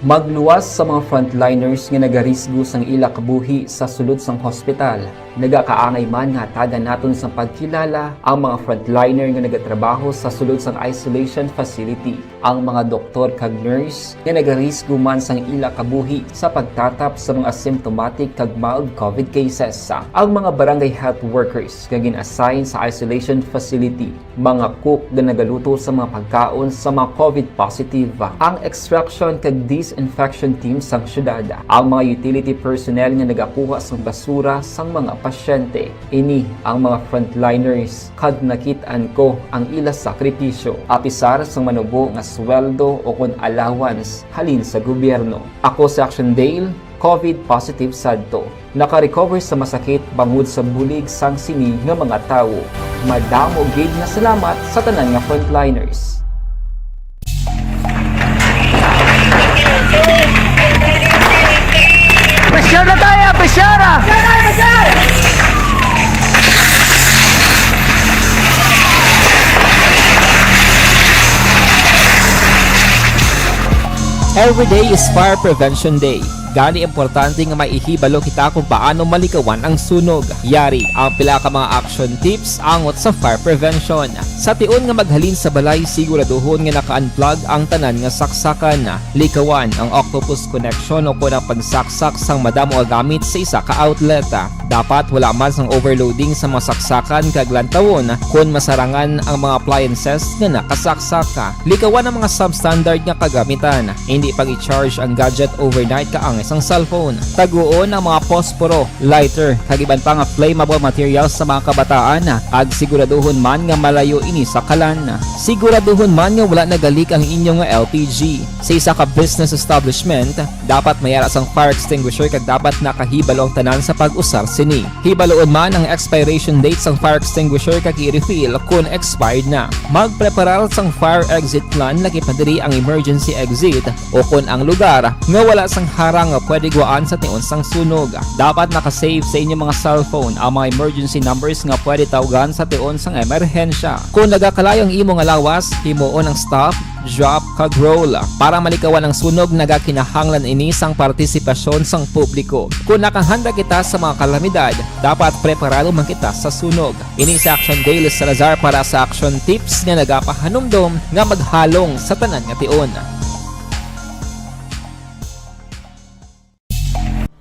Magluwas sa mga frontliners nga nagarisgo sang ila kabuhi sa sulod sang hospital. Nagakaangay man nga hatagan naton sang pagkilala ang mga frontliner nga nagatrabaho sa sulod sang isolation facility, ang mga doktor kag nurse nga nagarisgo man sang ila kabuhi sa pagtatap sa mga asymptomatic kag mild covid cases, ang mga barangay health workers nga gin-assign sa isolation facility, mga cook nga nagaluto sa mga pagkaon sa mga covid positive, ang extraction kag disinfection team sang syudad, ang mga utility personnel nga nagakuha sang basura sang mga pasyente. Ini ang mga frontliners, kag nakit-an ko ang ila sakripisyo, apisar sang manubo nga sweldo o kon allowance halin sa gobyerno. Ako si Action Dale, covid positive sadto. Naka-recover sa masakit bangod sa bulig sang sini nga mga tawo. Madamo gid nga salamat sa tanan nga frontliners. Pressure na tayo, pressure! Every day is Fire Prevention Day. Gani, importante nga may ihibalo kita kung paano malikawan ang sunog. Yari ang pila ka mga action tips angot sa fire prevention. Sa tion nga maghalin sa balay, siguraduhon nga naka-unplug ang tanan nga saksakan. Likawan ang octopus connection o kon ang pagsaksak sang madamo nga gamit sa isa ka outlet. Dapat wala man sang overloading sa mga saksakan kag lantawon kon masarangan ang mga appliances nga nakasaksak. Likawan ang mga substandard nga kagamitan. Indi pag-i-charge ang gadget overnight kaangay sang cellphone. Taguon ang mga posporo, lighter, kag iban pa nga flammable materials sa mga kabataan, kag siguraduhon man nga malayo ini sa kalan. Siguraduhon man nga wala nagalik ang inyo nga L P G. Sa isa ka business establishment, dapat may ara sang fire extinguisher kag dapat nakahibalo ang tanan sa pag-usar sini. Hibaloon man ang expiration date sang fire extinguisher kag i-refill kon expired na. Magpreparar sang fire exit plan, lakip na diri ang emergency exit o kon ang lugar nga wala sang harang nga pwede gwaan sa tion sang sunog. Dapat naka-save sa inyo mga cellphone ang mga emergency numbers nga pwede tawgan sa tion sang emerhensya. Kon nagakalayo ang imo nga lawas, himuon ang stop, drop, kag roll. Para malikawan ang sunog, nagakinahanglan ini sang partisipasyon sang publiko. Kon nakahanda kita sa mga kalamidad, dapat preparado man kita sa sunog. Ini si Action Dale Salazar para sa Action Tips nga nagapahanumdom nga maghalong sa tanan nga tion.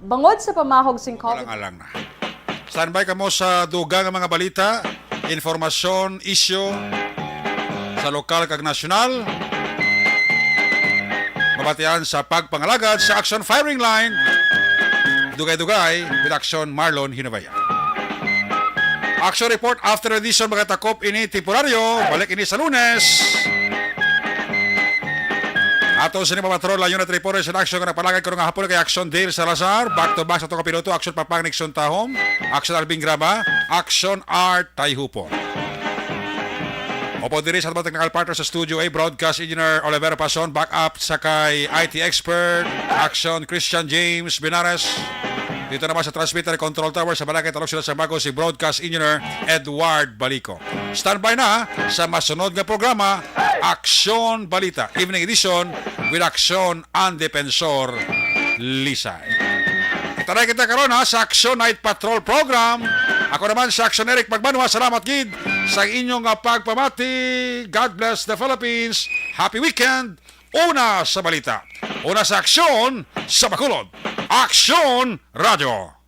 Bangod sa pamahog sing covid. Alang-alang na. Standby kamo sa dugang nga mga balita, informasyon, isyu sa lokal kag nasyonal. Mabatian sa pagpangalagad sa Action Firing Line. Dugay-dugay, with Action Marlon Hinubaya. Action Report After Edition, mga takop, ini temporaryo. Balik ini sa Lunes. Ato sa ni Patrol, unit reporters in action nga napalagay ko nga hapon kay Action Dale Salazar, back to back sa ato ka piloto, Action Papang Nixon Tahom, Action Alvin Graba, Action Art Tayhupon. Opo, diri sa ato technical partner sa Studio A, Broadcast Engineer Oliver Pason, back up sa kay I T expert, Action Christian James Binares. Dito naman sa transmitter control tower sa Barangay Talog, Sila sa Bago, si Broadcast Engineer Edward Balico. Standby na sa masunod nga programa, Aksyon Balita, Evening Edition with Aksyon ang Defensor Lisay. Kita na kita karon, ha, sa Aksyon Night Patrol Program. Ako naman si Aksyon Eric Magbanwa. Salamat gid sa inyong, ah, pagpamati. God bless the Philippines. Happy weekend. Una sa balita. Una sa aksyon sa Bacolod. Aksyon Radyo.